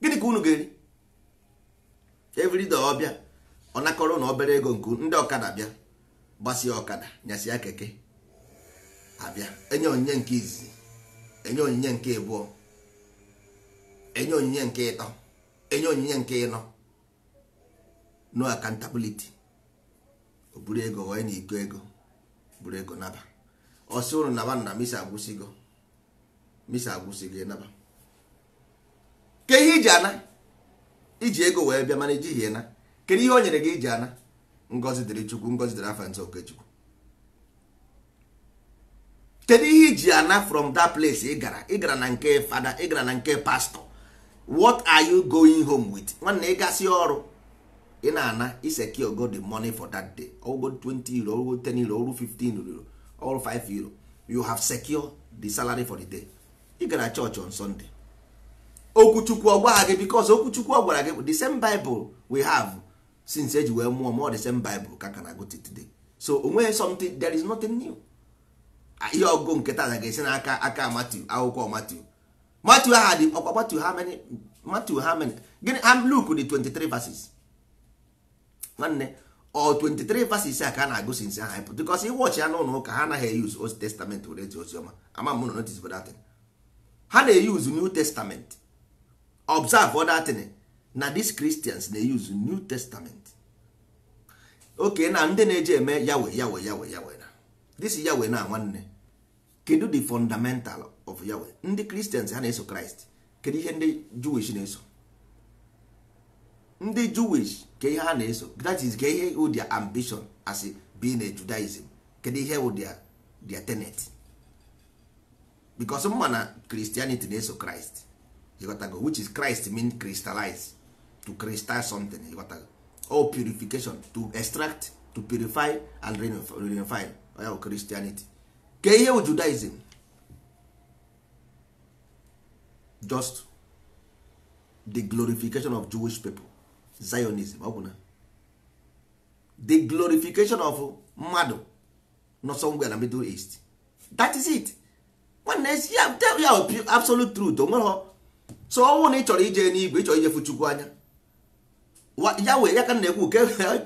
gịnị ka unu ga-eri? Everyday ọbịa ọ nakọrọ na obere ego nke ndị ọkada bịa gbasie ọkada nyasịa keke abịa enye onyinye nke izizi, enye onyinye nke ịbụọ, enye onyinye nke ịtọ, enye onyinye nke ịnọ. No accountability. O buru ego wee na iko ego buru ego naba ọsị ụnụ naba nna misa agwụsigo, misa agwụsigo naba. Ke ihe iji ana iji ego wee bịa mana ijighị na kedu ihe o nyere gị iji ana? Ngọzi dịrị Chukwu, ngọzi dịrị afa nsọ Okechukwu. Kedu ihe iji ana from that place ị gara? Ị gara na nke fada, ị gara na nke pastor, what are you going home with? Nwanne ị gasị ọrụ ị na-ana isecure go the money for that day, ọgwụgo 20 euro, ọgwụgo 10 euro, ọgwụgo 15 euro, ọgwụgo 5 euro, you have secured the salary for the day. Ị gara church on Sunday, Okwuchukwu ọ gwagha gị, because okwuchukwu ọ gwara gị the same Bible we have since eji wee mụọ mụọ, the same Bible ka ka na-agụ today. So onweghị something, there is nothing new. Ihe ọgụgụ nke taa ga-esi n'aka aka Matthew, akwụkwọ Matthew. Matthew aha dị ọkwa Matthew how many? Matthew how many? Gịnị? Luke dị 23 verses. Nwanne, ọ 23 verses a ka a na-agụ since aha ịpụ, because ịwọchị ya n'ụlọ ụka, ha anaghị eyuzu Old Testament were ezi oziọma. Ama m na notice for that thing. Ha na-eyuzu New Testament. Observe other thing na these Christians na-eyuzu New Testament. Okay, na ndị na-eji eme Yahweh, Yahweh, Yahweh, Yahweh na this Yahweh na, nwanne, kedu the fundamental of Yahweh? Ndị Christians ha na-eso Christ. Kedu ihe ndị Jewish na-eso? Ndị Jewish, ka ihe ha na-eso, that is, ka ihe wụ their ambition as being a Judaism? Kedu ihe wụ their tenet? Because mma na Christianity na-eso Christ, ịghọtago, which is Christ mean crystallize, to crystallize something, ịghọtago, or purification, to extract, to purify and reunify. Ya bụ Christianity. Ka ihe wụ Judaism? Just the glorification of Jewish people, Zionism. Ọ bụ na the glorification of mmadụ nọ somewhere na Middle East, that is it. Nwanne, ya ya absolute truth onweghị. So ọnwụ na ị chọrọ ije n'igwe, ị chọrọ ije fụ Chukwu anya, Yahweh ya ka m na-ekwu ke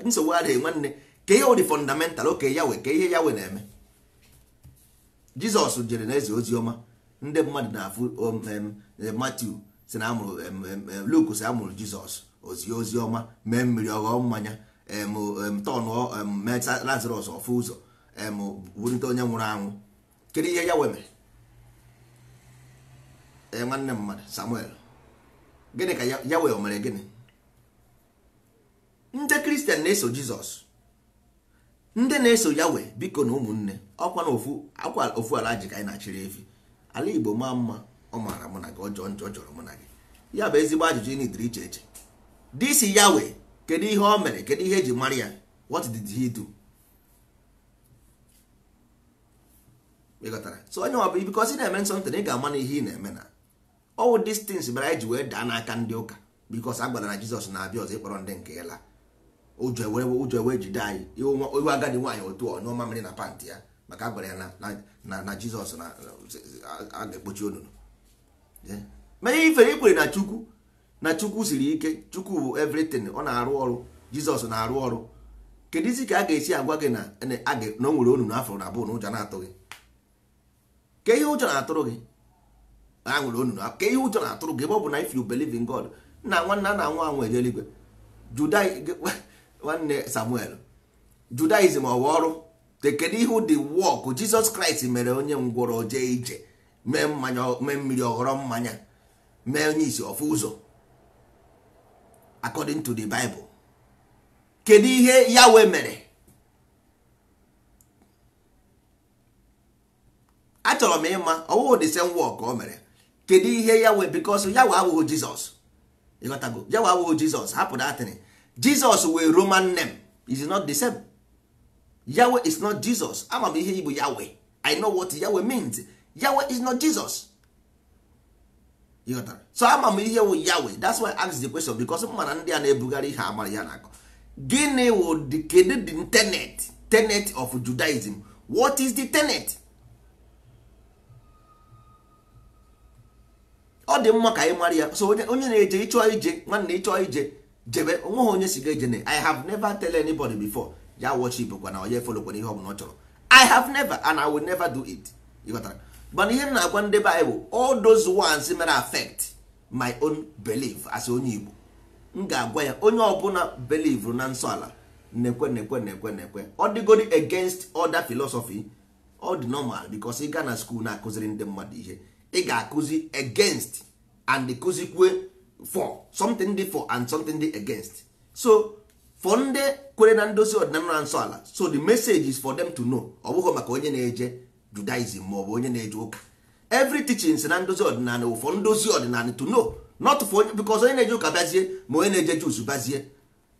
nsogbu adịghị. Nwanne, ka ihe wụ the fundamental? Okay, Yahweh, ka ihe Yahweh na-eme? Jizọs jere na eze ozi ọma, ndị mmadụ na-afụ Matthew si na amụrụ, Luke si amụrụ Jizọs, ozi ozi ọma, mee mmiri ọghọọ mmanya, tọnụọ, mee Lazarus ọfụ ụzọ, wulite onye nwụrụ anwụ. Kedu ihe Yahweh mere? Ee, nwanne mmadụ Samuel, gịnị ka Yahweh o mere? Gịnị? Ndị Kristian na-eso Jizọs, ndị na-eso Yahweh, biko na ụmụnne, ọkwa na ofu akwa ofu ala ji ka anyị na-achịrị efi. Ala Igbo maa mma, ọ maara mụ na gị, ọjọọ njọ jọrọ mụ na gị. Ya bụ ezigbo ajụjụ ị nidiri iche eche. This Yahweh, kedu ihe o mere? Kedu ihe eji mara ya? What did he do? Ịghọtara? So onye ọ bụ, because ị na-eme something, ị ga-ama na ihe ị na-eme na all these things mere anyị ji wee daa n'aka ndị ụka, because a gwara na Jizọs na-abịa ọzọ ịkpọrọ ndị nke ya. Ụjọ ewere, ụjọ wee jide anyị. Ihu agadi nwaanyị otu ọ nyụọ mamịrị na pantị ya, maka a gwara ya na Jizọs na a ga-ekpochi onunu. Mana ifere ikwere na Chukwu, na Chukwu siri ike, Chukwu bụ everything, ọ na-arụ ọrụ, Jizọs na-arụ ọrụ, kedụzi ka a ga-esi agwa gị na o nwere onunu afọ na abụọ na ụjọ na-atụ gị? Ka ihe ụjọ na-atụrụ gị? A nwere onunu, ka ihe ụjọ na-atụrụ gị, ebe ọ bụ na if you believe in God, nna, nwanne, na anwụ anwụ eje eluigwe. Nwanne Samuel, Judaism ọ bụ ọrụ? Kedu ihe the work Jesus Christ mere? Onye ngwọrọ jee ije, mee mmanya, mee mmiri ọghọrọ mmanya, mee onye isi ọfụ ụzọ, according to the Bible. Kedu ihe Yahweh mere? Achọrọ m ịma. Ọwụghị the same work o mere? Kedu ihe Yahweh? Because Yahweh abụghị Jizọs, ịghọtago? Yahweh abụghị Jizọs. Hapụ datịrị Jizọs wee Roman name, is not the same. Yahweh is not Jesus. Ama m ihe Igbo Yahweh. I know what Yahweh means. Yahweh is not Jesus. Ịghọtara? So ama m ihe wụ Yahweh. That's why I ask the question, because m mana ndị a na-ebugharị ihe amara ya na-akọ. Gịnị wụ the, kedu the tenet of Judaism? What is the tenet? Ọ dị mma ka anyị mara ya. So onye na-eje, ịchọ ije, nwanne, ịchọ ije, jebe. Onweghị onye si ga eje. I have never tell anybody before ya worship kwa na onye follow kwa ihe ọ bụla ọ chọrọ. I have never and I will never do it. Ịghọtara? Mana ihe m na-agwa ndị Bible, all those ones mere affect my own belief as onye Igbo, m ga-agwa ya, onye ọbụla believe na nsọ ala, nekwe, nekwe, nekwe, nekwe, ọ dịgodi against other philosophy, ọ dị normal, because ị gaa na school na-akụziri ndị mmadụ ihe, ị ga-akụzi against and kụzikwe for something dị for and something dị against. So for ndị kwere na ndozi ọdịnala na nsọ ala, so the message is for them to know. Ọ bụghị maka onye na-eje Judaism ma ọ bụ onye na-eje ụka. Every teachings na ndozi ọdịnala wụ for ndozi ọdịnala to know, not for onye, because onye na-eje ụka bịazie, ma onye na-eje Jews bazie,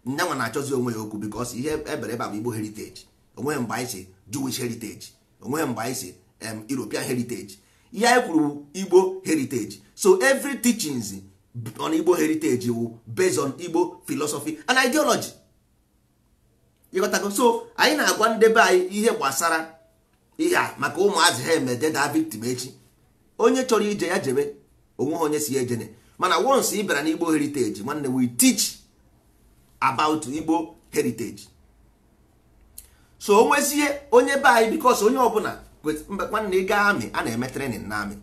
nyanwa na-achọzi onwe ya okwu, because ihe ebere ebe a bụ Igbo heritage. Onweghị mgbe anyị si Jewish heritage, onweghị mgbe anyị si European heritage. Ihe anyị kwuru bụ Igbo heritage. So every teachings on Igbo heritage wu based on Igbo philosophy and ideology. Ịghọtago? So anyị na-agwa ndị be anyị ihe gbasara ihe a maka ụmụazị ha emededa victim echi. Onye chọrọ ije ya jebe, onwe ha onye si ya ejene. Mana once ị bịara n'Igbo heritage, nwanne, we teach about Igbo heritage. So o nwezie onye be anyị, because onye ọbụla, nwanne, ị gaa army, a na-eme training na army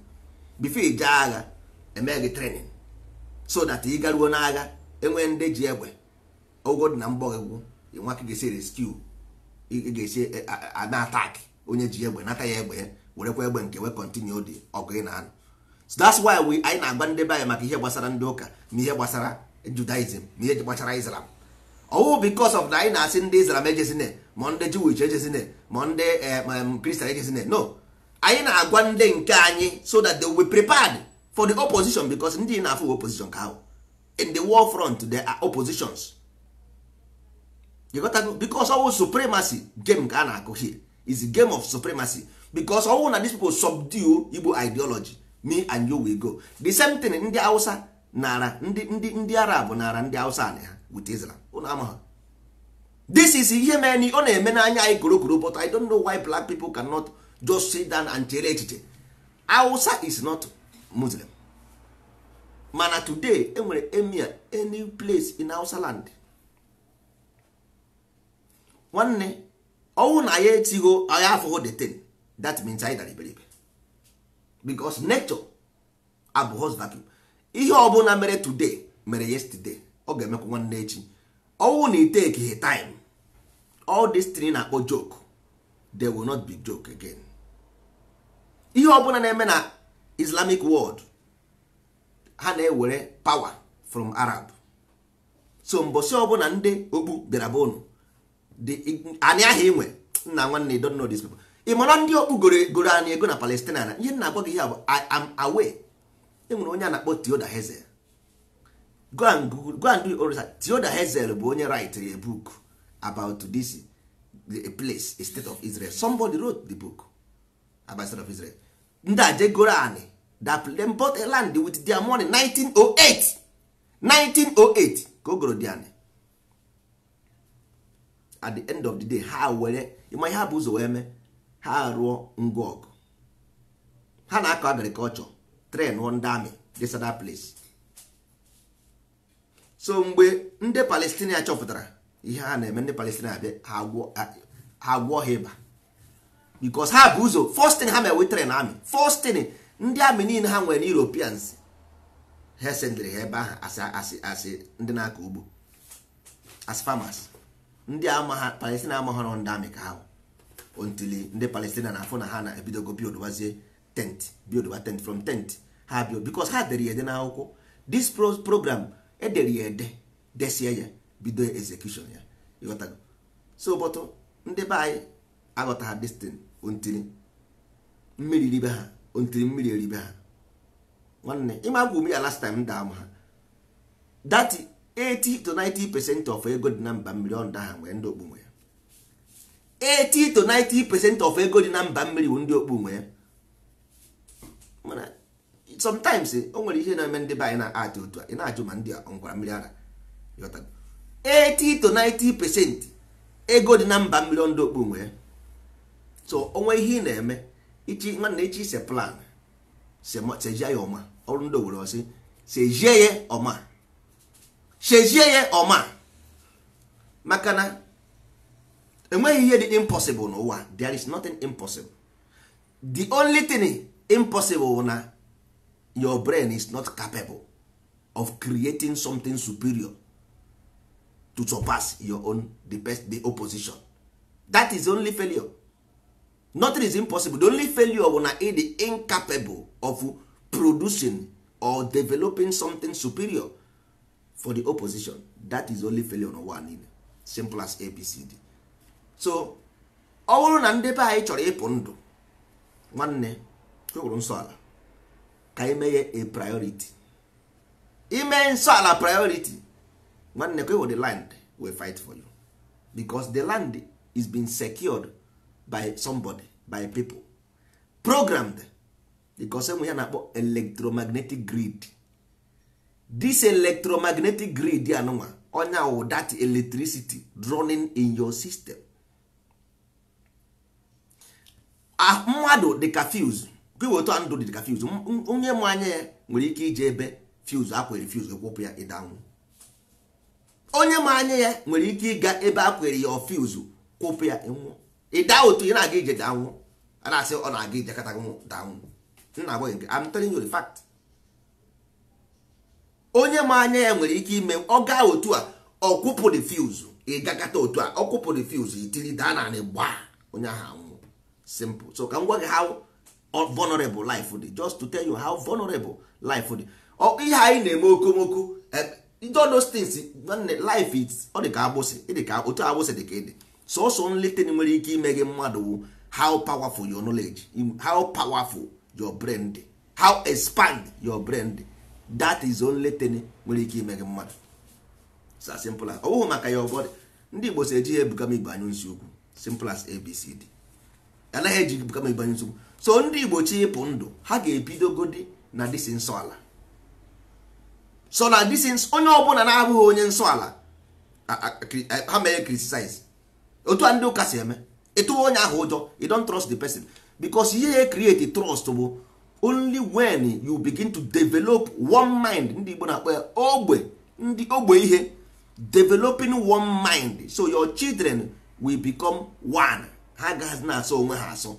before ije agha, eme gị training so that ị garuo n'agha, enwee ndị ji egbe ogo dị na mgbọ gị gwụ, nwa ka ga-esi rescue, ị ga-esi ana attack onye ji egbe, nata ya egbe ya, werekwa egbe nke wee continue dị ọgụ ị na-anụ. So that's why we anyị na-agba ndị be anyị maka ihe gbasara ndị ụka, ma ihe gbasara Judaism, ma ihe gbasara Islam. Ọwụ because of na anyị na-asị ndị Islam ejezine, ma ndị Jewish ejezine, ma ndị Christian ejezine. No, anyị na-agwa ndị nke anyị so that they will be prepared for the opposition, because ndị na-afụ opposition ka ahụ in the war front, there are oppositions. You got to, because ọwụ supremacy game ka a na-akụ. Here is a game of supremacy, because ọwụ na these people subdue Igbo ideology, me and you will go the same thing. Ndị Hausa nara ndị Arab, nara ndị Hausa anị ha with Islam. Unu ama ha. This is ihe mere ọ na-eme n'anya anyị korokoro, but I don't know why black people cannot just sit down and chere echiche. Hausa is not Muslim, mana today enwere emir any place in Hausa land. Nwanne, ọnwụ na ya etigo anyị afụghị the thing, that means anyị dara iberibe, because nature abụghị vacuum. Ihe ọbụla mere today mere yesterday, ọ ga-emekwa nwanne echi. Ọnwụ na itake time, all this thing na-akpọ joke, they will not be joke again. Ihe ọbụla na-eme na Islamic world, ha na-ewere power from Arab. So mbọsị ọbụla ndị okpu bịara be unu, anị ahụ inwe nna, nwanne, don't know these people. Ị mara ndị okpu goro anyị ego na Palestina. Na ihe na-agwa gị ihe bụ, I am aware. Enwere onye a na-akpọ Theodor Herzl. Go and do your research. Theodor Herzl bụ onye write a book about this, the place, a state of Israel. Somebody wrote the book about state of Israel. Ndị a jegoro anị that them bought a land with their money. 1908, 1908 ka o goro dị anị. At the end of the day, ha were ịma ihe ha bụ ụzọ wee mee, ha rụọ ngwa ọgụ, ha na-akọ agriculture, train ndị army, this other place. So mgbe ndị Palestina chọpụtara ihe ha na-eme, ndị Palestina abịa, ha gwọ ha ịba, because ha bụ ụzọ. First thing ha mere, train army. First thing, ndị army niile ha nwere Europeans, ha sendịrị ha ebe ahụ asị ndị na-akọ ugbo, as farmers. Ndị ama ha Palestina ama ha nọ ndị army ka ha until ndị Palestina na-afụ na ha na-ebidogo build tent, build tent from tent ha build, because ha dere ya ede n'akwụkwọ. This program edere ya ede, desie ya, bido execution ya. Ịghọtago? So but ndị be anyị aghọta ha this thing until mmiri ribe ha, until mmiri eribe ha. Nwanne, ịma agwụ m ya last time ndị ama ha that 80 to 90% of ego dị na mba mmiri, ọ ndị ha nwee, ndị okpu nwe ya. 80 to 90% of ego dị na mba mmiri bụ ndị okpu nwe ya. Mana sometimes o nwere ihe na-eme ndị be anyị na-atị otu a, ị na-ajụ ma ndị a nkwara mmiri ara. 80 to 90% ego dị na mba mmiri, ndị okpu nwe ya. So onwe ihe ị na-eme ichi, nwanne, ichi ise plan, sejie ya ọma. Ọrụ ndị owere ọsị sejie ya ọma, sejie ya ọma, maka na enweghị ihe dị impossible n'ụwa. There is nothing impossible. The only thing impossible na your brain is not capable of creating something superior to surpass your own, the best, the opposition. That is only failure. Nothing is impossible. The only failure bụ na ị dị incapable of producing or developing something superior for the opposition. That is only failure n'ụwa niile. Simple as ABCD. So ọ bụrụ na ndị be anyị chọrọ ịpụ ndụ, nwanne, kwewuru nsọ ala ka anyị mee ya a priority. Ime nsọ ala priority, nwanne, kwewo, the land will fight for you, because the land is being secured by somebody, by people programmed, because enwe ya na-akpọ electromagnetic grid. This electromagnetic grid anụnwa onya wụ that electricity running in your system. Mmadụ dịka fuse, otu ndụ dịka fuse. Onye mụ anya ya nwere ike ije ebe fuse akwere fuse kwụpụ ya ịdanwụ. Onye ma anya ya nwere ike ịga ebe akwere ya fuse kwụpụ ya ịnwụọ. Ịda otu ị na-aga ije danwụ, a na-asị ọ na-aga ije kata danwụ. Nna agwaghị nke I'm telling you the fact. Onye ma anya ya nwere ike ime ọ gaa otu a ọ kwụpụ the fuse, ị gakata otu a ọ kwụpụ the fuse, itiri daa naanị gbaa onye ahụ anwụ. Simple. So ka m gwa gị how vulnerable life dị, just to tell you how vulnerable life dị. Ihe anyị na-eme okomoko, all those things, life is ọ dị ka agbụsị, dị ka otu agbụsị dị ka ịdị. Sọsọ nlete nwere ike ime gị mmadụ wụ how powerful your knowledge, how powerful your brain dị, how expand your brain dị. That is only thing nwere ike ime gị mmadụ. It's as simple as ọ bụghị maka your body. Ndị Igbo si eji ya ebuka m igbe anyụ nsi okwu. Simple as ABCD. Anaghị eji ebuka m igbe anyụ nsi okwu. So ndị Igbo chi ịpụ ndụ ha ga-ebidogodi na disi nsọ ala. So na disi onye ọbụla na-abụghị onye nsọ ala ha mee criticize. Otu a ndị ụka si eme, ịtụwa onye ahụ ụjọ, you don't trust the person, because ihe create trust bụ only when you begin to develop one mind. Ndị Igbo na-akpọ ya ogbe, ndị ogbe ihe, developing one mind, so your children will become one. Ha agaghị na-asọ onwe ha asọ.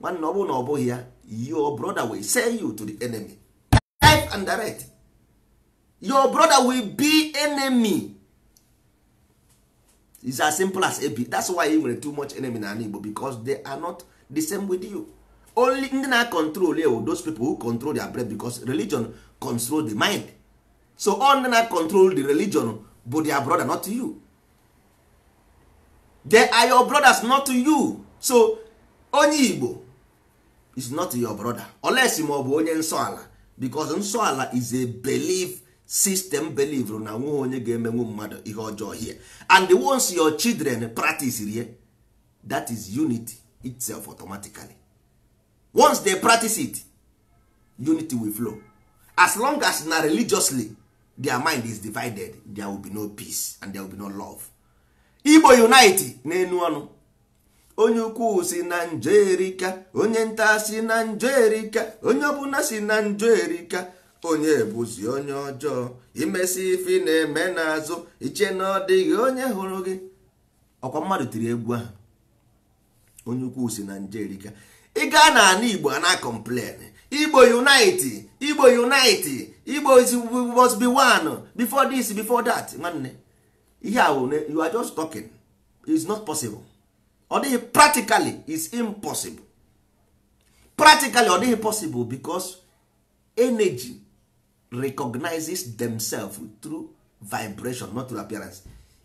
Nwanne, ọ bụrụ na ọ bụghị ya, your brother will sell you to the enemy life and direct. Your brother will be enemy. It's as simple as AB. That's why you nwere too much enemy na Igbo, because they are not the same with you. Only ndị na control you, those people who control their brain, because religion control the mind. So all ndị na control the religion bụ their brother, not you. They are your brothers, not you. So onye Igbo is not your brother unless ma ọ bụ onye nsọ ala, because nsọ ala is a belief system. Believe na nweghị onye ga-emenwu mmadụ ihe ọjọọ here, and the ones your children practice here, that is unity itself automatically. Once they practice it, unity will flow. As long as na religiously their mind is divided, there will be no peace and there will be no love. Igbo unite n'enu ọnụ. Onye ukwu si na njọ erika, onye nta si na njọ erika, onye ọbụla si na njọ erika, onye bụzi onye ọjọọ. Imesi ife na-eme n'azụ iche na ọ dịghị onye hụrụ gị. Ọkwa mmadụ tiri egwu ahụ, onye ukwu si na njọ erika. Ị gaa n'ala Igbo a na complain, Igbo unite, Igbo unite, Igbo must be one before this, before that. Nwanne, ihe a wụ you are just talking. It's not possible. Ọ dịghị practically, is impossible. Practically ọ dịghị possible, because energy recognizes themselves through vibration, not through appearance.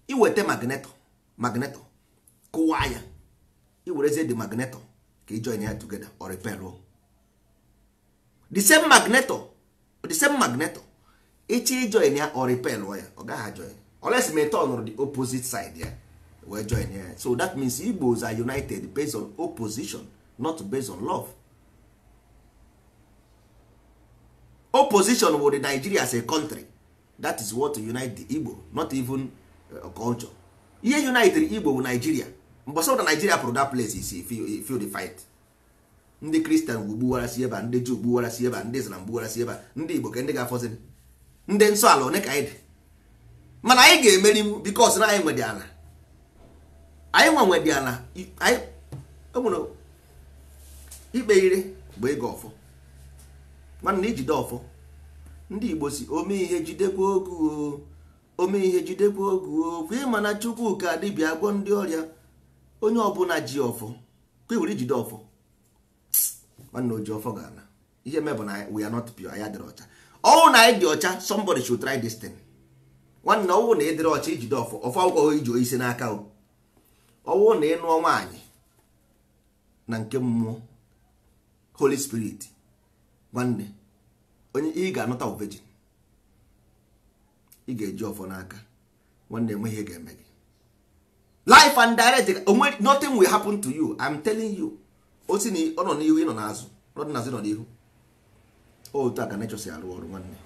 Iweta magneto, magneto kụwa ya, iwerezie the magneto ka ị join ya together or repel the same magneto, the same magneto ịchọ ijoin ya or repel ya, ọ gaghị join unless ma turn the opposite side ya wee join ya. So that means Igbos are united based on opposition, not based on love. Opposition with the Nigeria as a country, that is what unite the Igbo, not even culture. Ihe unite the Igbo with Nigeria. Mgbe na Nigeria pụrụ that place is feel the fight. Ndị Christian gbuwarasị ebe a, ndị Jew gbuwarasị ebe a, ndị Islam gbuwarasị ebe a, ndị Igbo ka ndị ga-afọzi, ndị nsọ ala one ka anyị dị. Mana anyị ga-emeri because na anyị nwedị ala. Anyị nwa nwedị ala. Anyị nwere ikpe ire bụ ịga ọfọ. Nwanne, ijide ọfọ. Ndị Igbo si ome ihe jidekwa ogu o, ome ihe jidekwa ogu o, kwa ịma na Chukwu ka dibịa gwọ ndị ọrịa. Onye ọbụla ji ọfọ, kwa iwere ijide ọfọ. Nwanne, oji ọfọ ga-ana. Ihe mebụ na we are not pure, anyị adịrị ọcha. Ọwụ na anyị dị ọcha, somebody should try this thing. Nwanne, ọwụ na ịdịrị ọcha ijide ọfọ, ọfọ akwụkwọ iji isi n'aka o. Ọwụ na ịnụọ nwaanyị na nke mmụọ Holy Spirit, nwanne, onye ị ga-anụta virgin, ị ga-eji ọfọ n'aka. Nwanne, enweghị ihe ga-eme gị. Life and direct, nothing will happen to you. I'm telling you. O si na ọ nọ n'ihu, ị nọ n'azụ, ọ dị n'azụ, ị nọ n'ihu. Otu a ka nature si arụ ọrụ. Nwanne,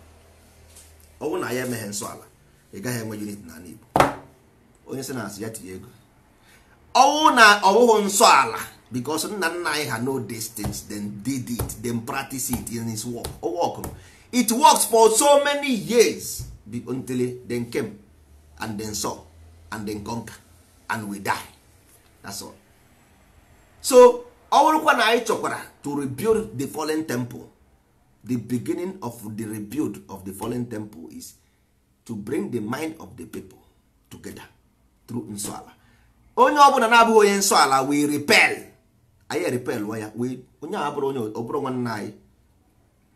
Ọ bụrụ na ya emeghe nsọ ala, ị gaghị enwe unity n'ala Igbo. Onye sị na asị ya tinye ego. Ọwụ na ọwụghị nsọ ala, because nna nna anyị ha know these things, then did it, then practice it in his work. O work, it works for so many years until then came and then saw and then conquer and we die. That's all. So ọ bụrụkwa na anyị chọkwara to rebuild the fallen temple, the beginning of the rebuild of the fallen temple is to bring the mind of the people together through nsọ ala. Onye ọbụla na-abụghị onye nsọ ala, we repel, anyị repel ya. We onye a bụrụ onye ọ bụrụ nwanne anyị,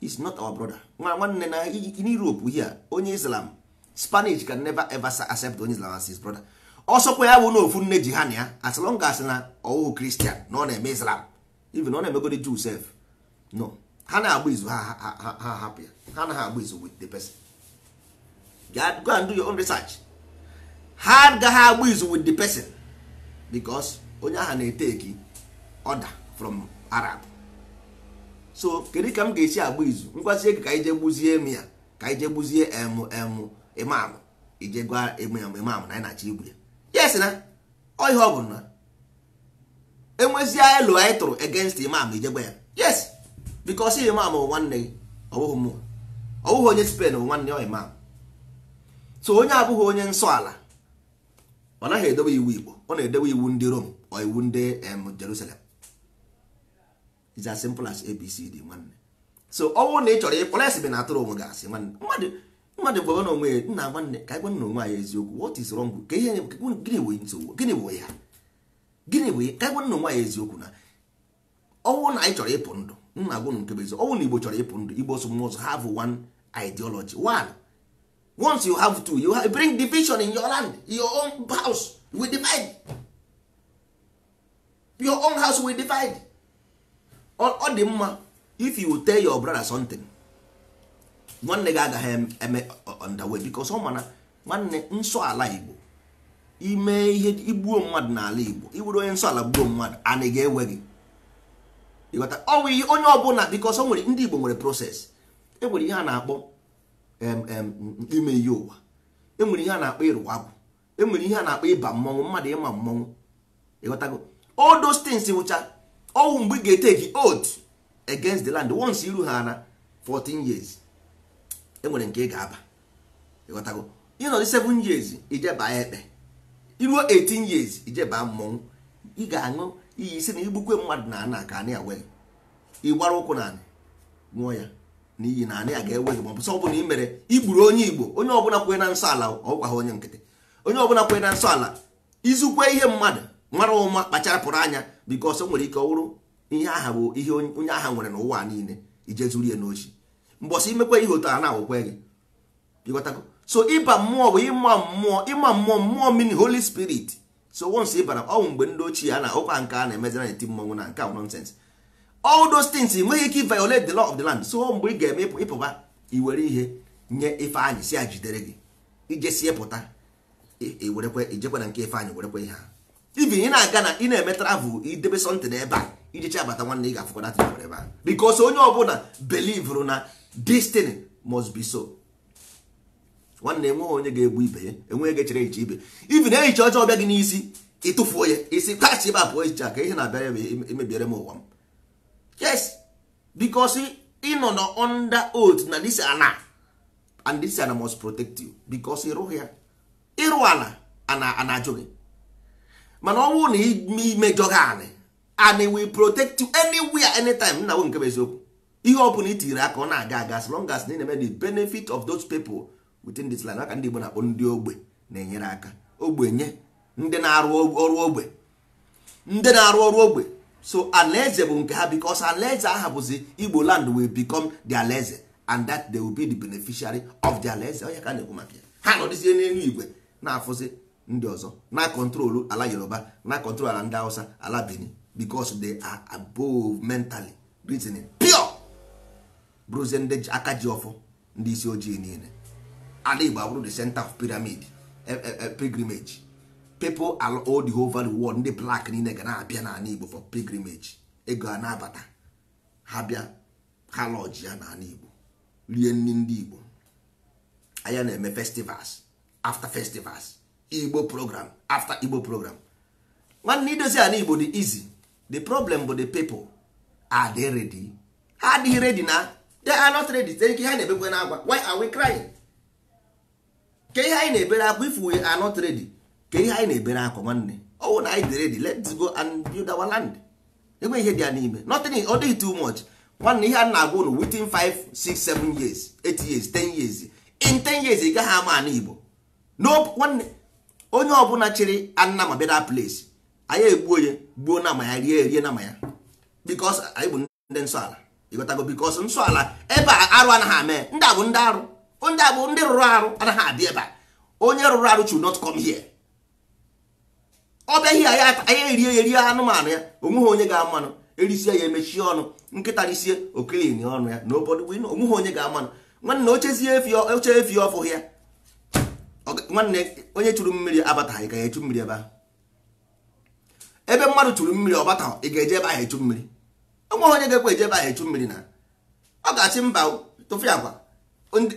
is not our brother. Nwa nwanne na in Europe here, onye Islam Spanish can never ever accept onye Islam as his brother. Ọsọkwa ya bụ na ofu nne ji ha na ya, as long as na ọwụhụ Christian na ọ na-eme Islam, even ọ na-emegodi Jew sef, no, ha na-agba izu, ha hapụ ya, ha anaghị agba izu with the person. Go and do your own research. Ha agaghị agba izu with the person because onye ahụ na-eteki order from Arab. So kedu ka m ga-esi agba izu ngwazie gị ka anyị jee gbuzie m ya, ka anyị jee gbuzie em imam, ije gwa imam na anyị na-achọ igbu ya? Yes, na ọ ihe ọ bụ na enwezie elu anyị tụrụ against imam, ije gwa ya? Yes, because imam bụ nwanne gị, ọ bụghị mmụọ, ọ bụghị onye Spain bụ nwanne ọ imam. So onye abụghị onye nsọ ala, ọ naghị edobe iwu Igbo, ọ na-edobe iwu ndị Rome ọ iwu ndị Jerusalem. It's as simple as ABCD, nwanne. So ọ bụrụ na ị chọrọ ịkpọrọ bi na atụrụ onwe gị asị, nwanne, mmadụ mmadụ gwara na onwe ya nna, nwanne, ka anyị gwa na onwe anyị eziokwu. What is wrong? Ka ihe gịnị bụ nsogbu? Gịnị bụ ya? Gịnị bụ ya? Ka anyị gwa na onwe anyị eziokwu na ọ bụrụ na anyị chọrọ ịpụ ndụ, nna agwụ nke bụ eziokwu, ọ bụrụ na Igbo chọrọ ịpụ ndụ, Igbo must have one ideology, one. Once you have two, you have, bring division in your land. Your own house will divide. Your own house will divide. Ọ dị mma if you tell your brother something, nwanne gị agaghị eme underway because ọ mana nwanne nsọ ala Igbo ime ihe igbuo mmadụ n'ala Igbo, iwere onye nsọ ala gbuo mmadụ, anị ga-ewe gị. Ịghọta? Ọ bụ ihe onye ọbụla, because o nwere ndị Igbo nwere process. E nwere ihe a na-akpọ ime ihe ụwa, enwere ihe a na-akpọ ịrụ agwụ, enwere ihe a na-akpọ ịba mmọnwụ, mmadụ ịma mmọnwụ. Ịghọtago? All those things wụcha ọwụ mgbe ị ga-eteki oath against the land. Once iru ha na 14 years, enwere nke ị ga-aba. Ịghọtago? Ịnọdụ 7 years, ije baa ekpe. Iruo 18 years, ije baa mmọnwụ. Ị ga-aṅụ iyi isi na igbukwe mmadụ na ana ka anị ya wee ị gbara ụkwụ na anị ṅụọ ya n'iyi na anị a ga-ewe gị, ma ọ bụ sọ ọ bụla ị mere igburu onye Igbo. Onye ọbụla kwee na nsọ ala, ọkwa ha onye nkịtị, onye ọbụla kwee na nsọ ala, izukwe ihe mmadụ mara ụma, kpacharapụrụ anya, because o nwere ike ọ bụrụ ihe aha bụ ihe onye aha nwere n'ụwa niile, ije zuru ya n'ochi mbọsị imekwe ihe otu a na-awụkwe gị. Ịghọtago? So ịba mmụọ bụ ịma mmụọ, ịma mmụọ, mmụọ meaning Holy Spirit. So once ị bara ọnwụ mgbe ndị ochie a na ụkwa nke a na-emezira na-eti mmọnwụ na nke a nonsense, all those things, ị nweghị ike violate the law of the land. So mgbe ị ga-eme ịpụba, i were ihe nye Ifeanyị si ya jidere gị, ije sie pụta, i werekwe ijekwa na nke Ifeanyị, werekwa ihe a. Even ị na-aga na ị na-eme travel, idebe something ebe a, ijecha abata, nwanne, ị ga-afụkwa that thing ebe a, because onye ọbụla believe na this thing must be so. Nwanne, enweghị onye ga-egbu ibe ya, enweghị ga-echere echiche ibe. Even ehicha ọjọọ bịa gị n'isi, ịtụfuo ya isi kachi ebe a pụọ. Echiche a ka ihe na-abịara ebe emebiere m ụwa m. Yes, because ị nọ na under oath na this ana, and this ana must protect you, because ịrụ ya ịrụ ala ana ana ajụ gị. Mana ọ bụrụ na imejọ gị, anị anị will protect you anywhere, anytime. Nna nke bụ eziokwu, ihe ọ bụla itiri aka, ọ na-aga aga, as long as na ị na-eme the benefit of those people within this land. Maka ndị Igbo na-akpọ ndị ogbe na-enyere aka, ogbenye, ndị na-arụ ọrụ ogbe, ndị na-arụ ọrụ ogbe. So alaeze bụ nke ha, because alaeze aha bụzi Igbo land will become the alaeze, and that they will be the beneficiary of the alaeze. Onye ka a na-ekwu maka ya, ha nọdịzie n'elu igwe na-afụzi ndị ọzọ na control ala Yoruba, na control ala ndị Hausa, ala Benin, because they are above mentally, reasoning pure, bụrụzie ndị aka ji ọfọ, ndị isi ojii niile. Ala Igbo abụrụ the center of pyramid pilgrimage. People all the over the world, ndị black niile ga na-abịa n'ala Igbo for pilgrimage. Ego a na-abata, ha bịa, ha lọji ya n'ala Igbo, rie nri ndị Igbo. Anyị na-eme festivals after festivals, Igbo program after Igbo program. Nwanne, idozi ala Igbo dị easy. The problem bụ the people, are they ready? Ha adịghị ready na they are not ready. Ihe ha na-ebekwe na akwa, why are we crying? Ke ihe anyị na-ebere akwa if we are not ready? Ke ihe anyị na-ebere akwa? Nwanne, ọwụ na anyị dị ready, let's go and build our land. Enwe ihe dị ya n'ime, nothing, ọ dịghị too much. Nwanne, ihe a na-agwa unu, within 5 6 7 years, 8 years, 10 years, in 10 years ị gaghị ama ana Igbo. No, nwanne, onye ọbụla chịrị anna ma bịa that place, anyị egbuo ya, gbuo nama ya, rie erie nama ya, because anyị bụ ndị nsọ ala. Ịghọtago? Because nsọ ala ebe a, arụ anaghị ame. Ndị a bụ ndị arụ, ndị a bụ ndị rụrụ arụ, anaghị abịa ebe a. Onye rụrụ arụ should not come here. Ọ bịa here, anyị erie ya, erie anụmanụ ya. Onweghị onye ga-amanụ. Erisie ya, emechie ọnụ. Nkịta risie, oklin ọnụ ya. Nobody will know. Onweghị onye ga-amanụ. Nwanne, ochezie efi, oche efi ọfụghị ya. Nwanne, onye chụrụ mmiri abataghị ka ya echu mmiri ebe ahụ. Ebe mmadụ chụrụ mmiri ọ bataghị, ị ga-eje ebe ahụ echu mmiri? Onweghị onye ga-ekwe eje ebe ahụ echu mmiri. Na ọ ga-achị mba tụfịa akwa.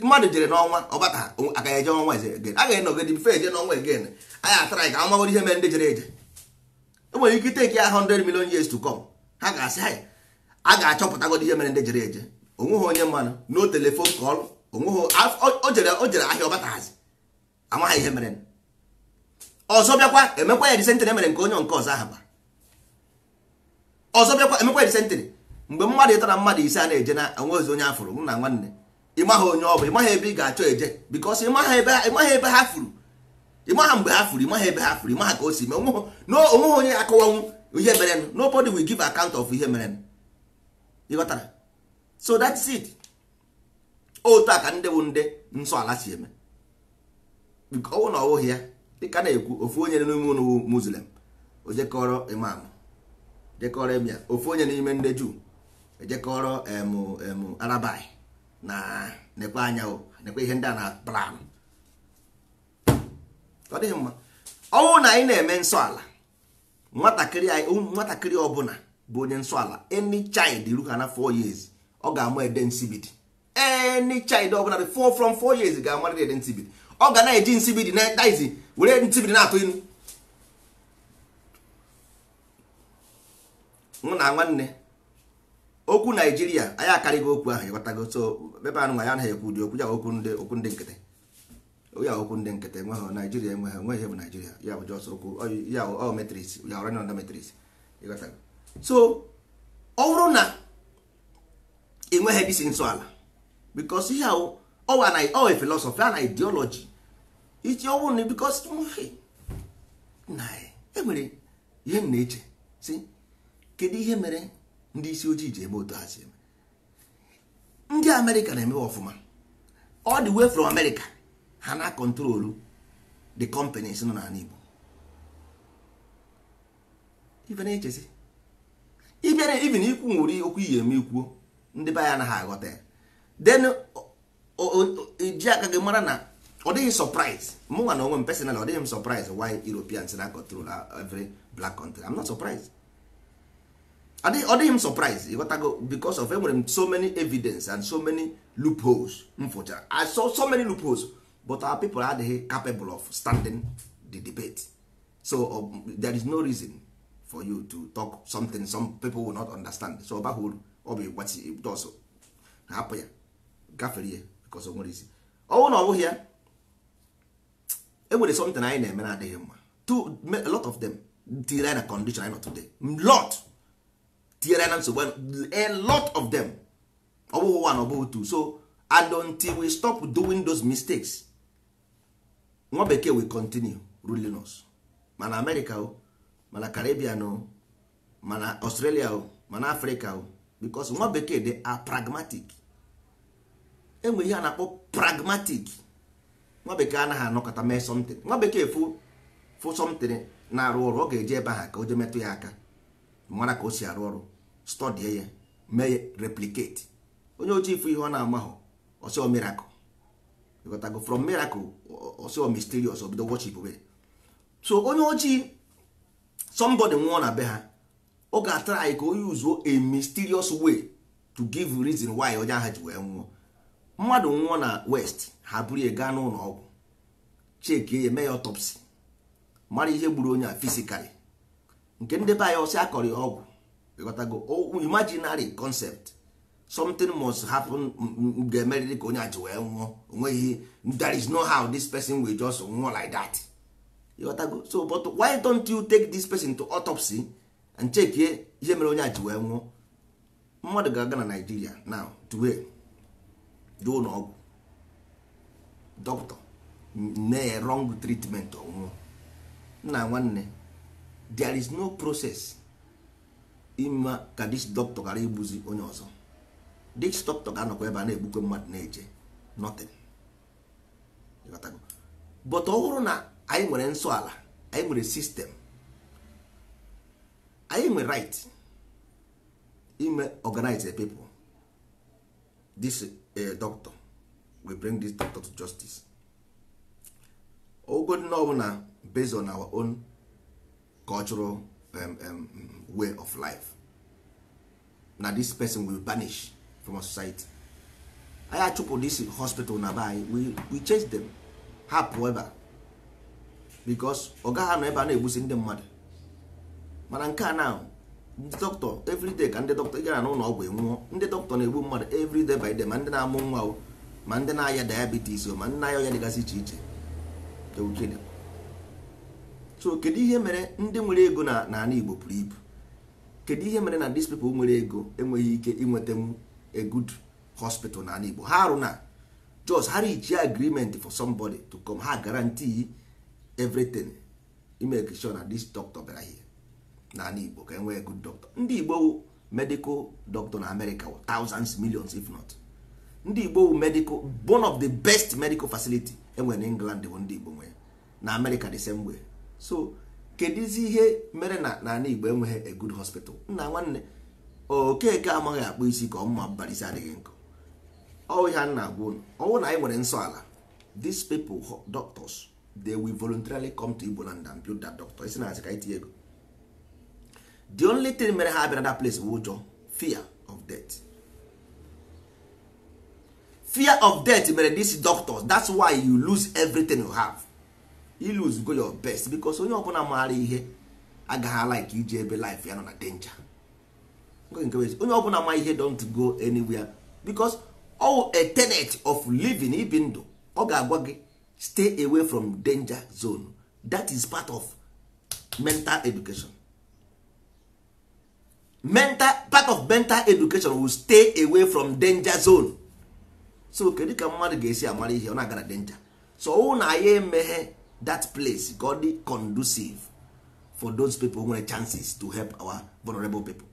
Mmadụ jere n'ọnwa, ọ bata, aka eje ọnwa again, a ga-enọgide bife eje n'ọnwa again. Anyị atara ka amagoro ihe mere ndị jere eje. E nwere ike take ya 100 million years to come, ha ga-asị ha a ga-achọpụtagodi ihe mere ndị jere eje. Onweghị onye mmanụ, no telephone call, onweghị. O jere ahịa, ọ bataghazi, amaghị ihe mere. Ọzọ bịakwa emekwa ya the same thing emere nke onye nke ọzọ ahụ kwa. Ọzọ bịakwa emekwa the same thing. Mgbe mmadụ ịtọ na mmadụ ise a na-eje na onwezi onye afụrụ m na nwanne, ịmaghị onye ọ bụ, ịmaghị ebe ị ga-achọ eje, because ịmaghị ebe ha furu, ịmaha mgbe ha furu, ịmaghị ebe ha furu, ịmaha ka o si mee. Onweghị onye akọwanwu ihe mere. Nobody will give account of ihe mere. Ịghọtara? So that's it. Otu a ka ndị bụ ndị nsọ ala si eme. Ọwụ na ọwụghị ya, dịka na-ekwu, ofu onye n'ime unu bụ Muslim, o jekọrọ imam, jekọrọ emia. Ofu onye n'ime ndị Juu ejekọrọ em em arabai na nekwe anya o nekwe ihe ndị a na plan. Ọ dịghị mma. Ọnwụ na anyị na-eme nsọ ala, nwatakịrị anyị, nwatakịrị ọbụla bụ onye nsọ ala, any child ru ha na 4 years, ọ ga-ama ede nsibidi. Any child ọbụla dị 4, from 4 years, ga-amarịrị ede nsibidi. Ọ ga na-eji nsibidi na daizi were nsibidi na-atụ inu. Mụ na nwanne, okwu Naijiria anyị akarịghị okwu ahụ. Ịghọtago? So ebe anụ nwa ya anaghị ekwu ụdị okwu ya, okwu ndị nkịtị ya, okwu ndị nkịtị. Enweghị Naijiria, enweghị ihe bụ Naijiria. Ya bụ just okwu ya, ọ matrix ya, ọrụ under matrix. Ịghọtago? So ọ bụrụ na enweghị disi nsọ ala, because ihe ahụ ọwa na ọ philosophy na ideology iji ọ bụrụ na, because na enwere ihe m na-eche si, kedu ihe mere ndị isi ojii ji eme otu ha si eme? Ndị Amerịka na-emewe ọfụma all the way from America. Ha na control the companies nọ n'ala Igbo. Ife na-echezi ịbịara, even ikwu nwere okwu iyi eme ikwuo, ndị be anyị anaghị aghọta ya. Then ji aka gị mara na ọ dịghị surprise. Mụ nwa na onwe m personally, ọ dịghị m surprise why Europeans na control every black country. I'm not surprised. Ọ dịghị m surprise. Ịghọtago? Because of enwere m so many evidence and so many loopholes m fụchara. I saw so many loopholes, but our people adịghị capable of standing the debate. So there is no reason for you to talk something some people will not understand. So ọ baghị uru. Ọ bụ ịgbachi ọsọ, hapụ ya, gafere ya, because o nwere isi ọnwụ na ọ bụghị ya. Enwere something anyị na-eme na-adịghị mma. A lot of them tinyere anyị na condition anyị nọ today. Lot tinyere anyị na nsogbu, a lot of them. Ọ bụghị one, ọ bụghị two. So and until we stop doing those mistakes, nwa bekee will continue ruling us. Mana America o, mana Caribbean o, mana Australia o, mana Africa o, because nwa bekee, they are pragmatic. Enwe ihe a na-akpọ pragmatic. Nwa bekee anaghị anọkọta mee something. Nwa bekee fụ something na-arụ ọrụ, ọ ga-eje ebe ahụ ka o je metụ ya aka, mara ka o si arụ ọrụ, studie ya, mee ya replicate. Onye ojii fụ ihe ọ na-amahụ, ọsọ miracle. Ịghọtago? From miracle, ọsọ mysterious, obido worship we. So onye ojii, somebody nwụọ na be ha, ọ ga-atry ka o use a mysterious way to give reason why onye ahụ ji wee nwụọ. Mmadụ nwụọ na west, ha buru ya gaa n'ụlọ ọgwụ, chekie ya, eme ya autopsy, mara ihe gburu onye a physically. Nke ndị be anyị, ọsị akọrọ ya ọgwụ. Ịghọtago? Imaginary concept, something must happen ga-emerịrị ka onye a ji wee nwụọ. Onweghị, there is no how this person will just nwụọ like that. Ịghọtago? So but why don't you take this person to autopsy and check ihe mere onye a ji wee nwụọ? Mmadụ ga-aga na Nigeria now today, jee ụlọ ọgwụ, dọkịta mee ya wrong treatment, ọnwụọ. Nna nwanne, there is no process ịma ka this doctor ghara igbuzi onye ọzọ. This doctor ga-anọkwa ebe a na-egbukwe mmadụ na-eje nothing. Ịghọtago? But ọ bụrụ na anyị nwere nsọ ala, anyị nwere system, anyị nwere right ime organize the people. This doctor we bring this doctor to justice. Ogodi na ọbụla based on our own cultural way of life, na this person will vanish from our society. Anyị achụpụ this hospital na be anyị, we chase them, ha pụọ ebe a, because ọ gaghị anọ ebe a na-egbusi ndị mmadụ. Mana nke a na ndị dọkịta, everyday ka ndị dọkịta ị gara n'ụlọ ọgwụ enwụọ. Ndị dọkịta na-egbu mmadụ everyday by day, ma ndị na-amụ nwa o, ma ndị na-aya diabetes o, ma ndị na-aya ọya dịgasị iche iche. They will kill them. So kedu ihe mere ndị nwere ego na n'ala Igbo buru ibu? Kedu ihe mere na these people nwere ego enweghị ike inwetanwu a good hospital n'ala Igbo? Ha arụ na just ha reach agreement for somebody to come, ha guarantee everything, make sure na this doctor bịara here n'ala Igbo ka enwee good doctor. Ndị Igbo wụ medical doctor na America wụ thousands, millions if not. Ndị Igbo wụ medical, one of the best medical facility enwere na England bụ ndị Igbo nwere, na America the same way. So kedụzi ihe mere na n'ala Igbo enweghị a good hospital? Nna nwanne, Okeke amaghị akpụ isi ka ọmụma mbarisi adịghị nkọ. Ọ ihe a na-agwa unu, ọwụ na anyị nwere nsọ ala, these people, doctors, they will voluntarily come to Igbo land and build that doctor. Isi na asị ka anyị tinye ego. The only thing mere ha bịara that place bụ ụjọ, fear of death. Fear of death mere these doctors. That's why you lose everything you have. You lose go your best, because onye ọbụla maara ihe agaghị like ije ebe life ya nọ na danger. Nke bụ onye ọbụla ma ihe don't go anywhere, because all a tenet of living, ibi ndụ, ọ ga-agwa gị stay away from danger zone. That is part of mental education. Mental, part of mental education will stay away from danger zone. So kedu ka mmadụ ga-esi amara ihe ọ na-aga na danger? So ọ na ya emeghe that place ka ọ dị conducive for those people nwere chances to help our vulnerable people.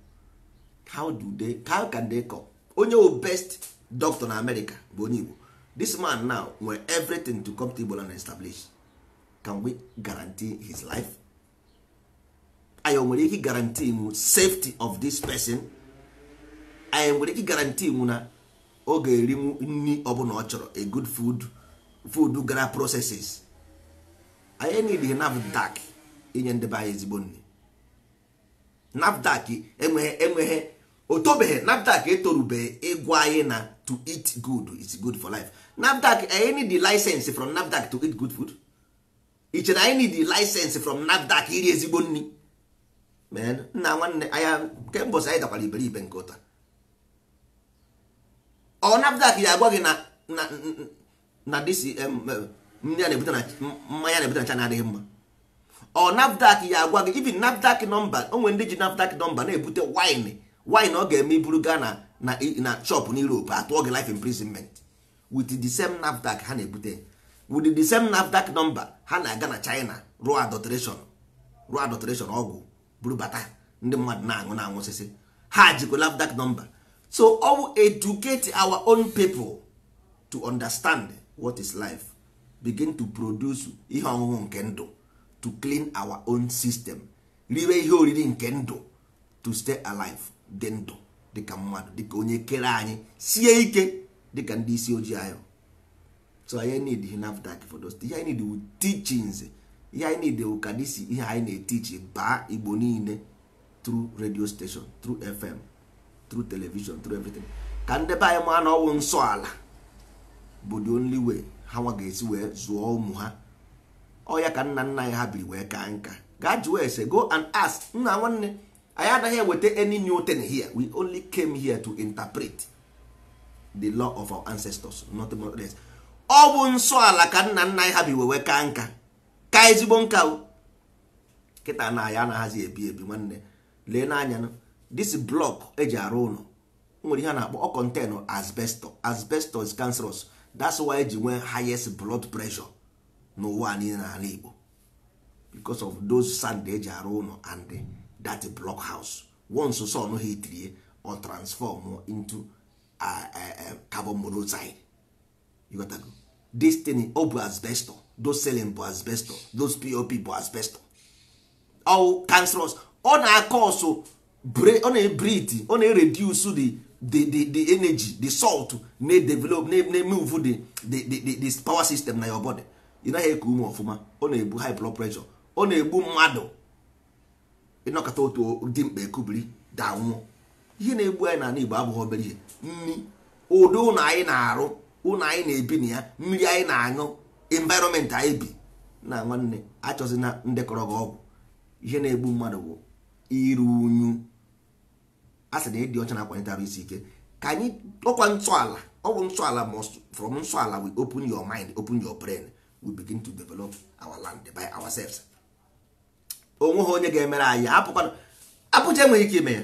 How do they, how can they come? Onye wụ best doctor na America bụ onye Igbo. This man now nwere everything to come to Igbo and establish. Can we guarantee his life? Anyị nwere ike guarantee mu safety of this person? Anyị nwere ike guarantee mu na ọ ga-erinwu nri ọbụla ọ chọrọ, a good food, food gara processes? Anyị need NAFDAC inye ndị be anyị ezigbo nri. NAFDAC enweghị, o tobeghị. NAFDAC etorubeghị ịgwa anyị na to eat good is good for life. NAFDAC, anyị need the license from NAFDAC to eat good food? Iche na anyị need the license from NAFDAC iri ezigbo nri? Man, nna nwanne anya, kembọsị anyị dakwara iberibe nke ụta. Ọ NAFDAC ya agwa gị na this mmanya na-ebute na mmanya na-ebute na China adịghị mma? Ọ NAFDAC ya agwa gị? Even NAFDAC number, o nwere ndị ji NAFDAC number na-ebute wine. Wine ọ ga-eme iburu gaa na shop na Europe, atụọ gị life imprisonment. With the same NAFDAC ha na-ebute, with the same NAFDAC number ha na-aga na China rụọ adulteration, rụọ adulteration ọgwụ, buru bata, ndị mmadụ na-aṅụ, na-anwụsịsị. Ha jikwa NAFDAC number. So ọ bụ educate our own people to understand what is life, begin to produce ihe ọṅụṅụ nke ndụ to clean our own system, riwe ihe oriri nke ndụ to stay alive, dị ndụ dịka mmadụ, dịka onye kere anyị, sie ike dịka ndị isi ojii anyị. So anyị need NAFDAC for those. Ihe anyị need wu teachings. Ihe anyị need wu ka this ihe anyị na-etichi baa Igbo niile through radio station, through FM, through television, through everything, ka ndị be anyị maa na ọwụ nsọ ala. Bụ the only way ha nwa ga-esi wee zụọ ụmụ ha. Ọ ya ka nna nna anyị ha biri wee kaa nka. Gaa jụọ ese, go and ask. Nna nwanne anyị anaghị eweta any new thing here. We only came here to interpret the law of our ancestors, nothing more less. Ọ bụ nsọ ala ka nna nna anyị ha biri wee kaa nka, ka ezigbo nka o. Kịta na anyị anaghịzi ebi ebi nwanne. Lee n'anya, this block eji arụ ụlọ nwere ihe a na-akpọ ọ contain asbestos. Asbestos is cancerous. That's why eji nwee highest blood pressure n'ụwa niile n'ala Igbo, because of those sand eji arụ ụlọ and that block house. Once sun hit ya, or transform into carbon monoxide. You got to go. This thing ọ bụ asbestos, those ceiling bụ asbestos, those POP bụ asbestos, all cancerous. Ọ na-akọsụ, ọ na-ebriti, ọ na-reduce the energy, the salt na-develop, na-move the power system na your body. Ị naghị eku ume ọfụma. Ọ na-egbu high blood pressure, ọ na-egbu mmadụ. Ịnọkọta otu dimkpa ekubiri daa nwụọ. Ihe na-egbu anyị n'ala Igbo abụghị obere ihe. Nni, ụdị ụlọ anyị na-arụ, ụlọ anyị na-ebi na ya, mmiri anyị na-aṅụ, environment anyị bi na. Nwanne, achọzina ndekọrọ gị ọgwụ. Ihe na-egbu mmadụ bụ iru unyu. A sị na ịdị ọcha na-akwalite arụ isi ike. Ka anyị ọkwa ntọala, ọ bụ ntọala must from ntọala. We open your mind, open your brain, we begin to develop our land by ourselves. Onweghị onye ga-emere anyị. Apụkwana Abuja, enweghị ike ime ya.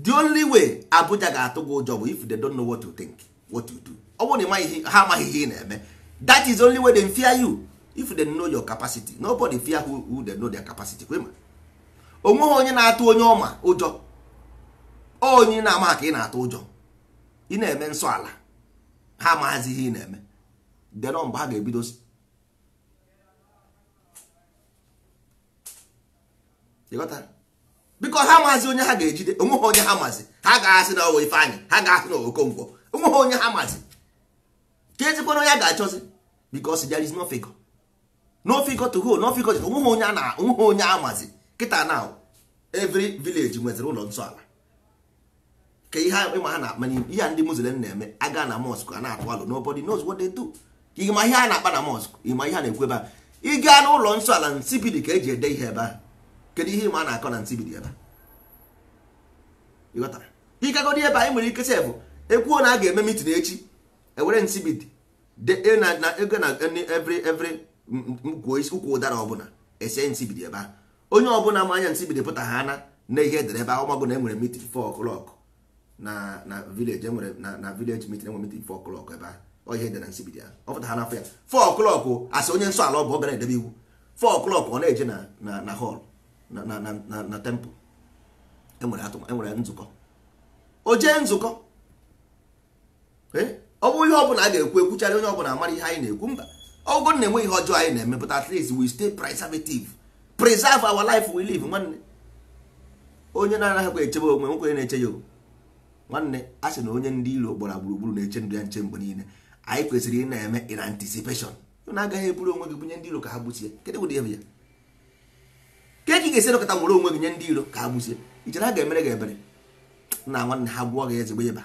The only way Abuja ga-atụ gị ụjọ bụ if they don't know what to think, what to do. Ọ bụrụ na ịmaghị, ha amaghị ihe ị na-eme. That is the only way they fear you. If they know your capacity, nobody fear who they know their capacity. Kwema onweghị onye na-atụ onye ọma ụjọ. Onye na-ama ka ị na-atụ ụjọ, ị na-eme nsọ ala, ha amaghịzi ihe ị na-eme. Then mgbe ha ga-ebido ịghọta, biko, ha amaghịzi onye ha ga-ejide. Onweghị onye ha mazi. Ha ga-asị na ọwụ Ifeanyị, ha ga-asị na Okonkwo. Onweghị onye ha mazi. Ka ezikwana onye a ga-achọzi, because there is no figure, no figure to hold, no figure to. Onweghị onye a na, onweghị onye amazi kịta. Now every village nwetara ụlọ nsọ ala ka ihe ịma ha na mana ihe a ndị Muslim na-eme. Aga na mosque, a na-atụ alụ. Nobody knows what they do. Ịma ihe a na-akpa na mosque, ịma ihe a na-ekwu ebe a. Ị gaa n'ụlọ nsọ ala, nsibidi ka eji ede ihe ebe ahụ. Kedu ihe ịma a na-akọ na nsibidi ebe a? Ịghọtara? Ịgagodi ebe anyị nwere ike sef ekwuo na a ga-eme meeting echi, ewere nsibidi na ego na every ukwu ụdara ọbụla, ese nsibidi ebe ahụ. Onye ọbụla ma anya nsibidi pụta ha na ihe edere ebe ahụ, ọmagụ na enwere meeting 4 o'clock na village, enwere na village meeting, enwere meeting 4 o'clock ebe ahụ. Ọ ihe edere na nsibidi ahụ, ọ pụta ha n'afọ ya 4 o'clock. Asị onye nsọ ala ọ bụ ọ gara edebe iwu 4 o'clock, ọ na-eje na hall, na temple, enwere atụma, enwere nzukọ. O jee nzukọ. Ọ bụ ihe ọbụla a ga-ekwu, ekwuchara, onye ọbụla amara ihe anyị na-ekwu. Mba, ọgụgụ na-enwe ihe ọjọọ anyị na-eme, but at least we stay preservative, preserve our life we live. Nwanne, onye na-anaghịkwa echebe onwe nwekwe na-eche ya o. Nwanne, a sị na onye ndị iro gbara gburugburu na-eche ndụ ya nche mgbe niile. Anyị kwesịrị ị na-eme in anticipation. Unu agaghị eburu onwe gị bunye ndị iro ka ha gbusie. Kedu ụdị ebe ya ka ị ga-esi nọkọta nwere onwe gị nye ndị iro ka ha gbusie? I chere ha ga-emere gị ebere? Na nwanne, ha gwụọ gị ezigbo ịba.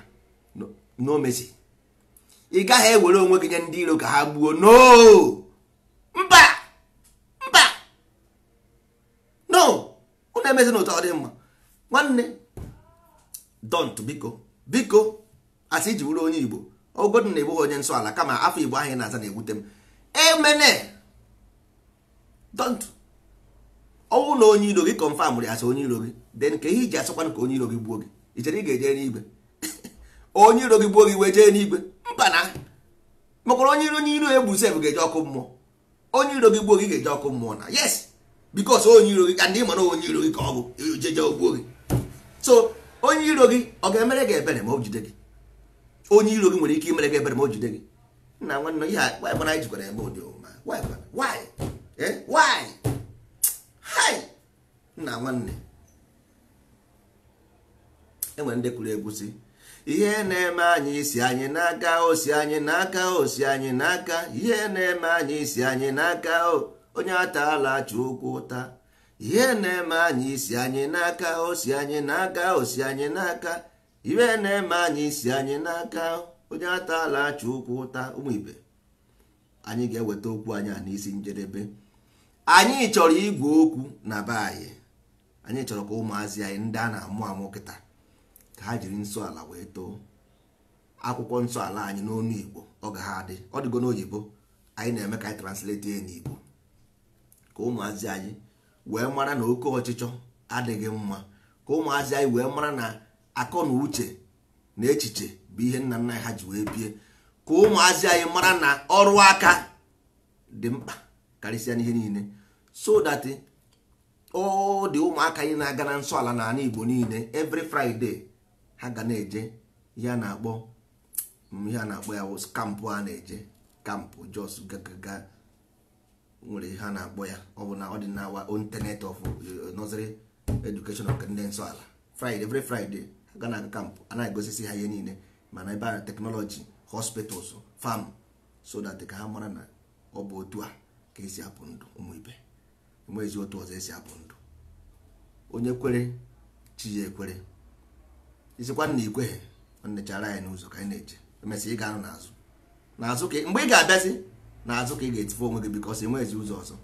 No mercy. Ị gaghị ewere onwe gị nye ndị iro ka ha gbuo. No, mba, mba, no. Unu emezi n'ụtọ ọ dị mma. Nwanne, don't, biko, biko, asị iji bụrụ onye Igbo, ogodu na egbughị onye nsọ ala, kama afọ Igbo ahụ ị na-aza na-ewute m. Emene, don't. Ọnwụ na onye iro gị confirm ya asị onye iro gị, then ka ihe iji asọkwanụ ka onye iro gị gbuo gị? I chere ị ga-eje n'igwe? Onye iro gị gbuo gị wee jee n'igwe? Mba, na makwara onye iro egbu sef ga-eje ọkụ mmụọ. Onye iro gị gbuo gị ga-eje ọkụ mmụọ na yes, because onye iro gị ka ndị mana onye iro gị ka ọ bụ jeje gbuo gị. So onye iro gị ọ ga-emere gị ebere ma o jide gị? Onye iro gị nwere ike imere gị ebere ma o jide gị? Nna nwanne, ihe a why anyị jikwara eme ụdị omume a? Why? Why? Eh? Why? Hi, nna nwanne, enwere ndị kwuru egwu si ihe na-eme anyị isi anyị n'aka, o si anyị n'aka, o si anyị n'aka. Ihe na-eme anyị isi anyị n'aka, o onye atala Chukwu ụta. Ihe na-eme anyị isi anyị n'aka, o si anyị n'aka, o si anyị n'aka. Ihe na-eme anyị isi anyị n'aka. Onye atala Chukwu ụta. Ụmụ ibe, anyị ga-eweta okwu anyị a n'isi njedebe. Anyị chọrọ igwe okwu na be anyị. Anyị chọrọ ka ụmụazị anyị ndị a na-amụ amụ kịta ka ha jiri nsọ ala wee too. Akwụkwọ nsọ ala anyị n'onu Igbo ọ ga ha adị, ọ dịgo n'oyibo, anyị na-eme ka anyị translate ya n'Igbo ka ụmụazị anyị wee mara na oke ọchịchọ adịghị mma, ka ụmụazị anyị wee mara na akọ na uche na echiche bụ ihe nna nna ha ji wee bie, ka ụmụazị anyị mara na ọrụ aka dị mkpa karịsịa n'ihe niile, so that ọ dị ụmụaka anyị na-aga na nsọ ala n'ala Igbo niile every Friday ha ga na-eje ihe a na-akpọ ihe a na-akpọ ya kampụ, a na-eje kampụ jos gaga nwere ihe a na-akpọ ya, ọ bụ na ọ dị na our own tenet of nursery education of ndị nsọ ala. Friday, every Friday ha ga na-aga kampụ, a na-egosisi ha ihe niile, mana ebe a technology, hospitals, farm, so that ka ha mara na ọ bụ otu a ka esi apụ ndụ. Ụmụ ibe, enweghịzi otu ọzọ esi apụ ndụ. Onye kwere chi ya ekwere, isikwa na ikweghị nechara anyị n'ụzọ ka anyị na-eje. Emesịa ị ga-anọ n'azụ n'azụ ka mgbe ị ga-abịazi n'azụ ka ị ga-etife onwe gị, because enweghịzi ụzọ ọzọ.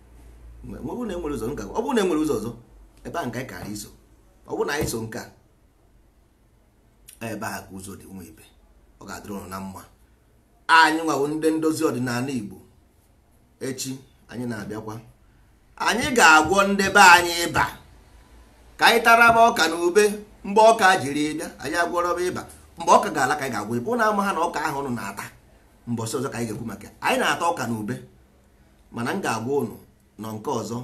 Ọ bụrụ na enwere ụzọ nka, ọ bụrụ na enwere ụzọ ọzọ ebe a nke anyị kara iso, ọ bụrụ na anyị so nke a ebe a ka ụzọ dị. Ụmụ ibe, ọ ga-adịrị ụnụ na mma. Anyị nwawo ndị ndozi ọdịnala Igbo. Echi anyị na-abịakwa, anyị ga-agwọ ndị be anyị ịba ka anyị taraba ọka na ube. Mgbe ọka jiri bịa, anyị agwọrọba ịba. Mgbe ọka ga-ala ka anyị ga-agwọ ịba. Ụnụ ama ha na ọka ahụ ụnụ na-ata mbọsị ọzọ ka anyị ga-ekwu maka anyị na-ata ọka na ube, mana m ga-agwa ụnụ nọ nke ọzọ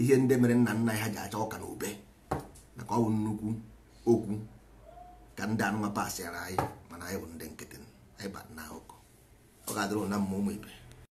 ihe ndị mere nna nna anyị ha ji acha ọka na ube, maka ọ bụ nnukwu okwu ka ndị anụnwa pasịara anyị, mana anyị bụ ndị nkịtị, anyị ba na akụkọ. Ọ ga-adịrị ụnụ na mma, ụmụ ibe.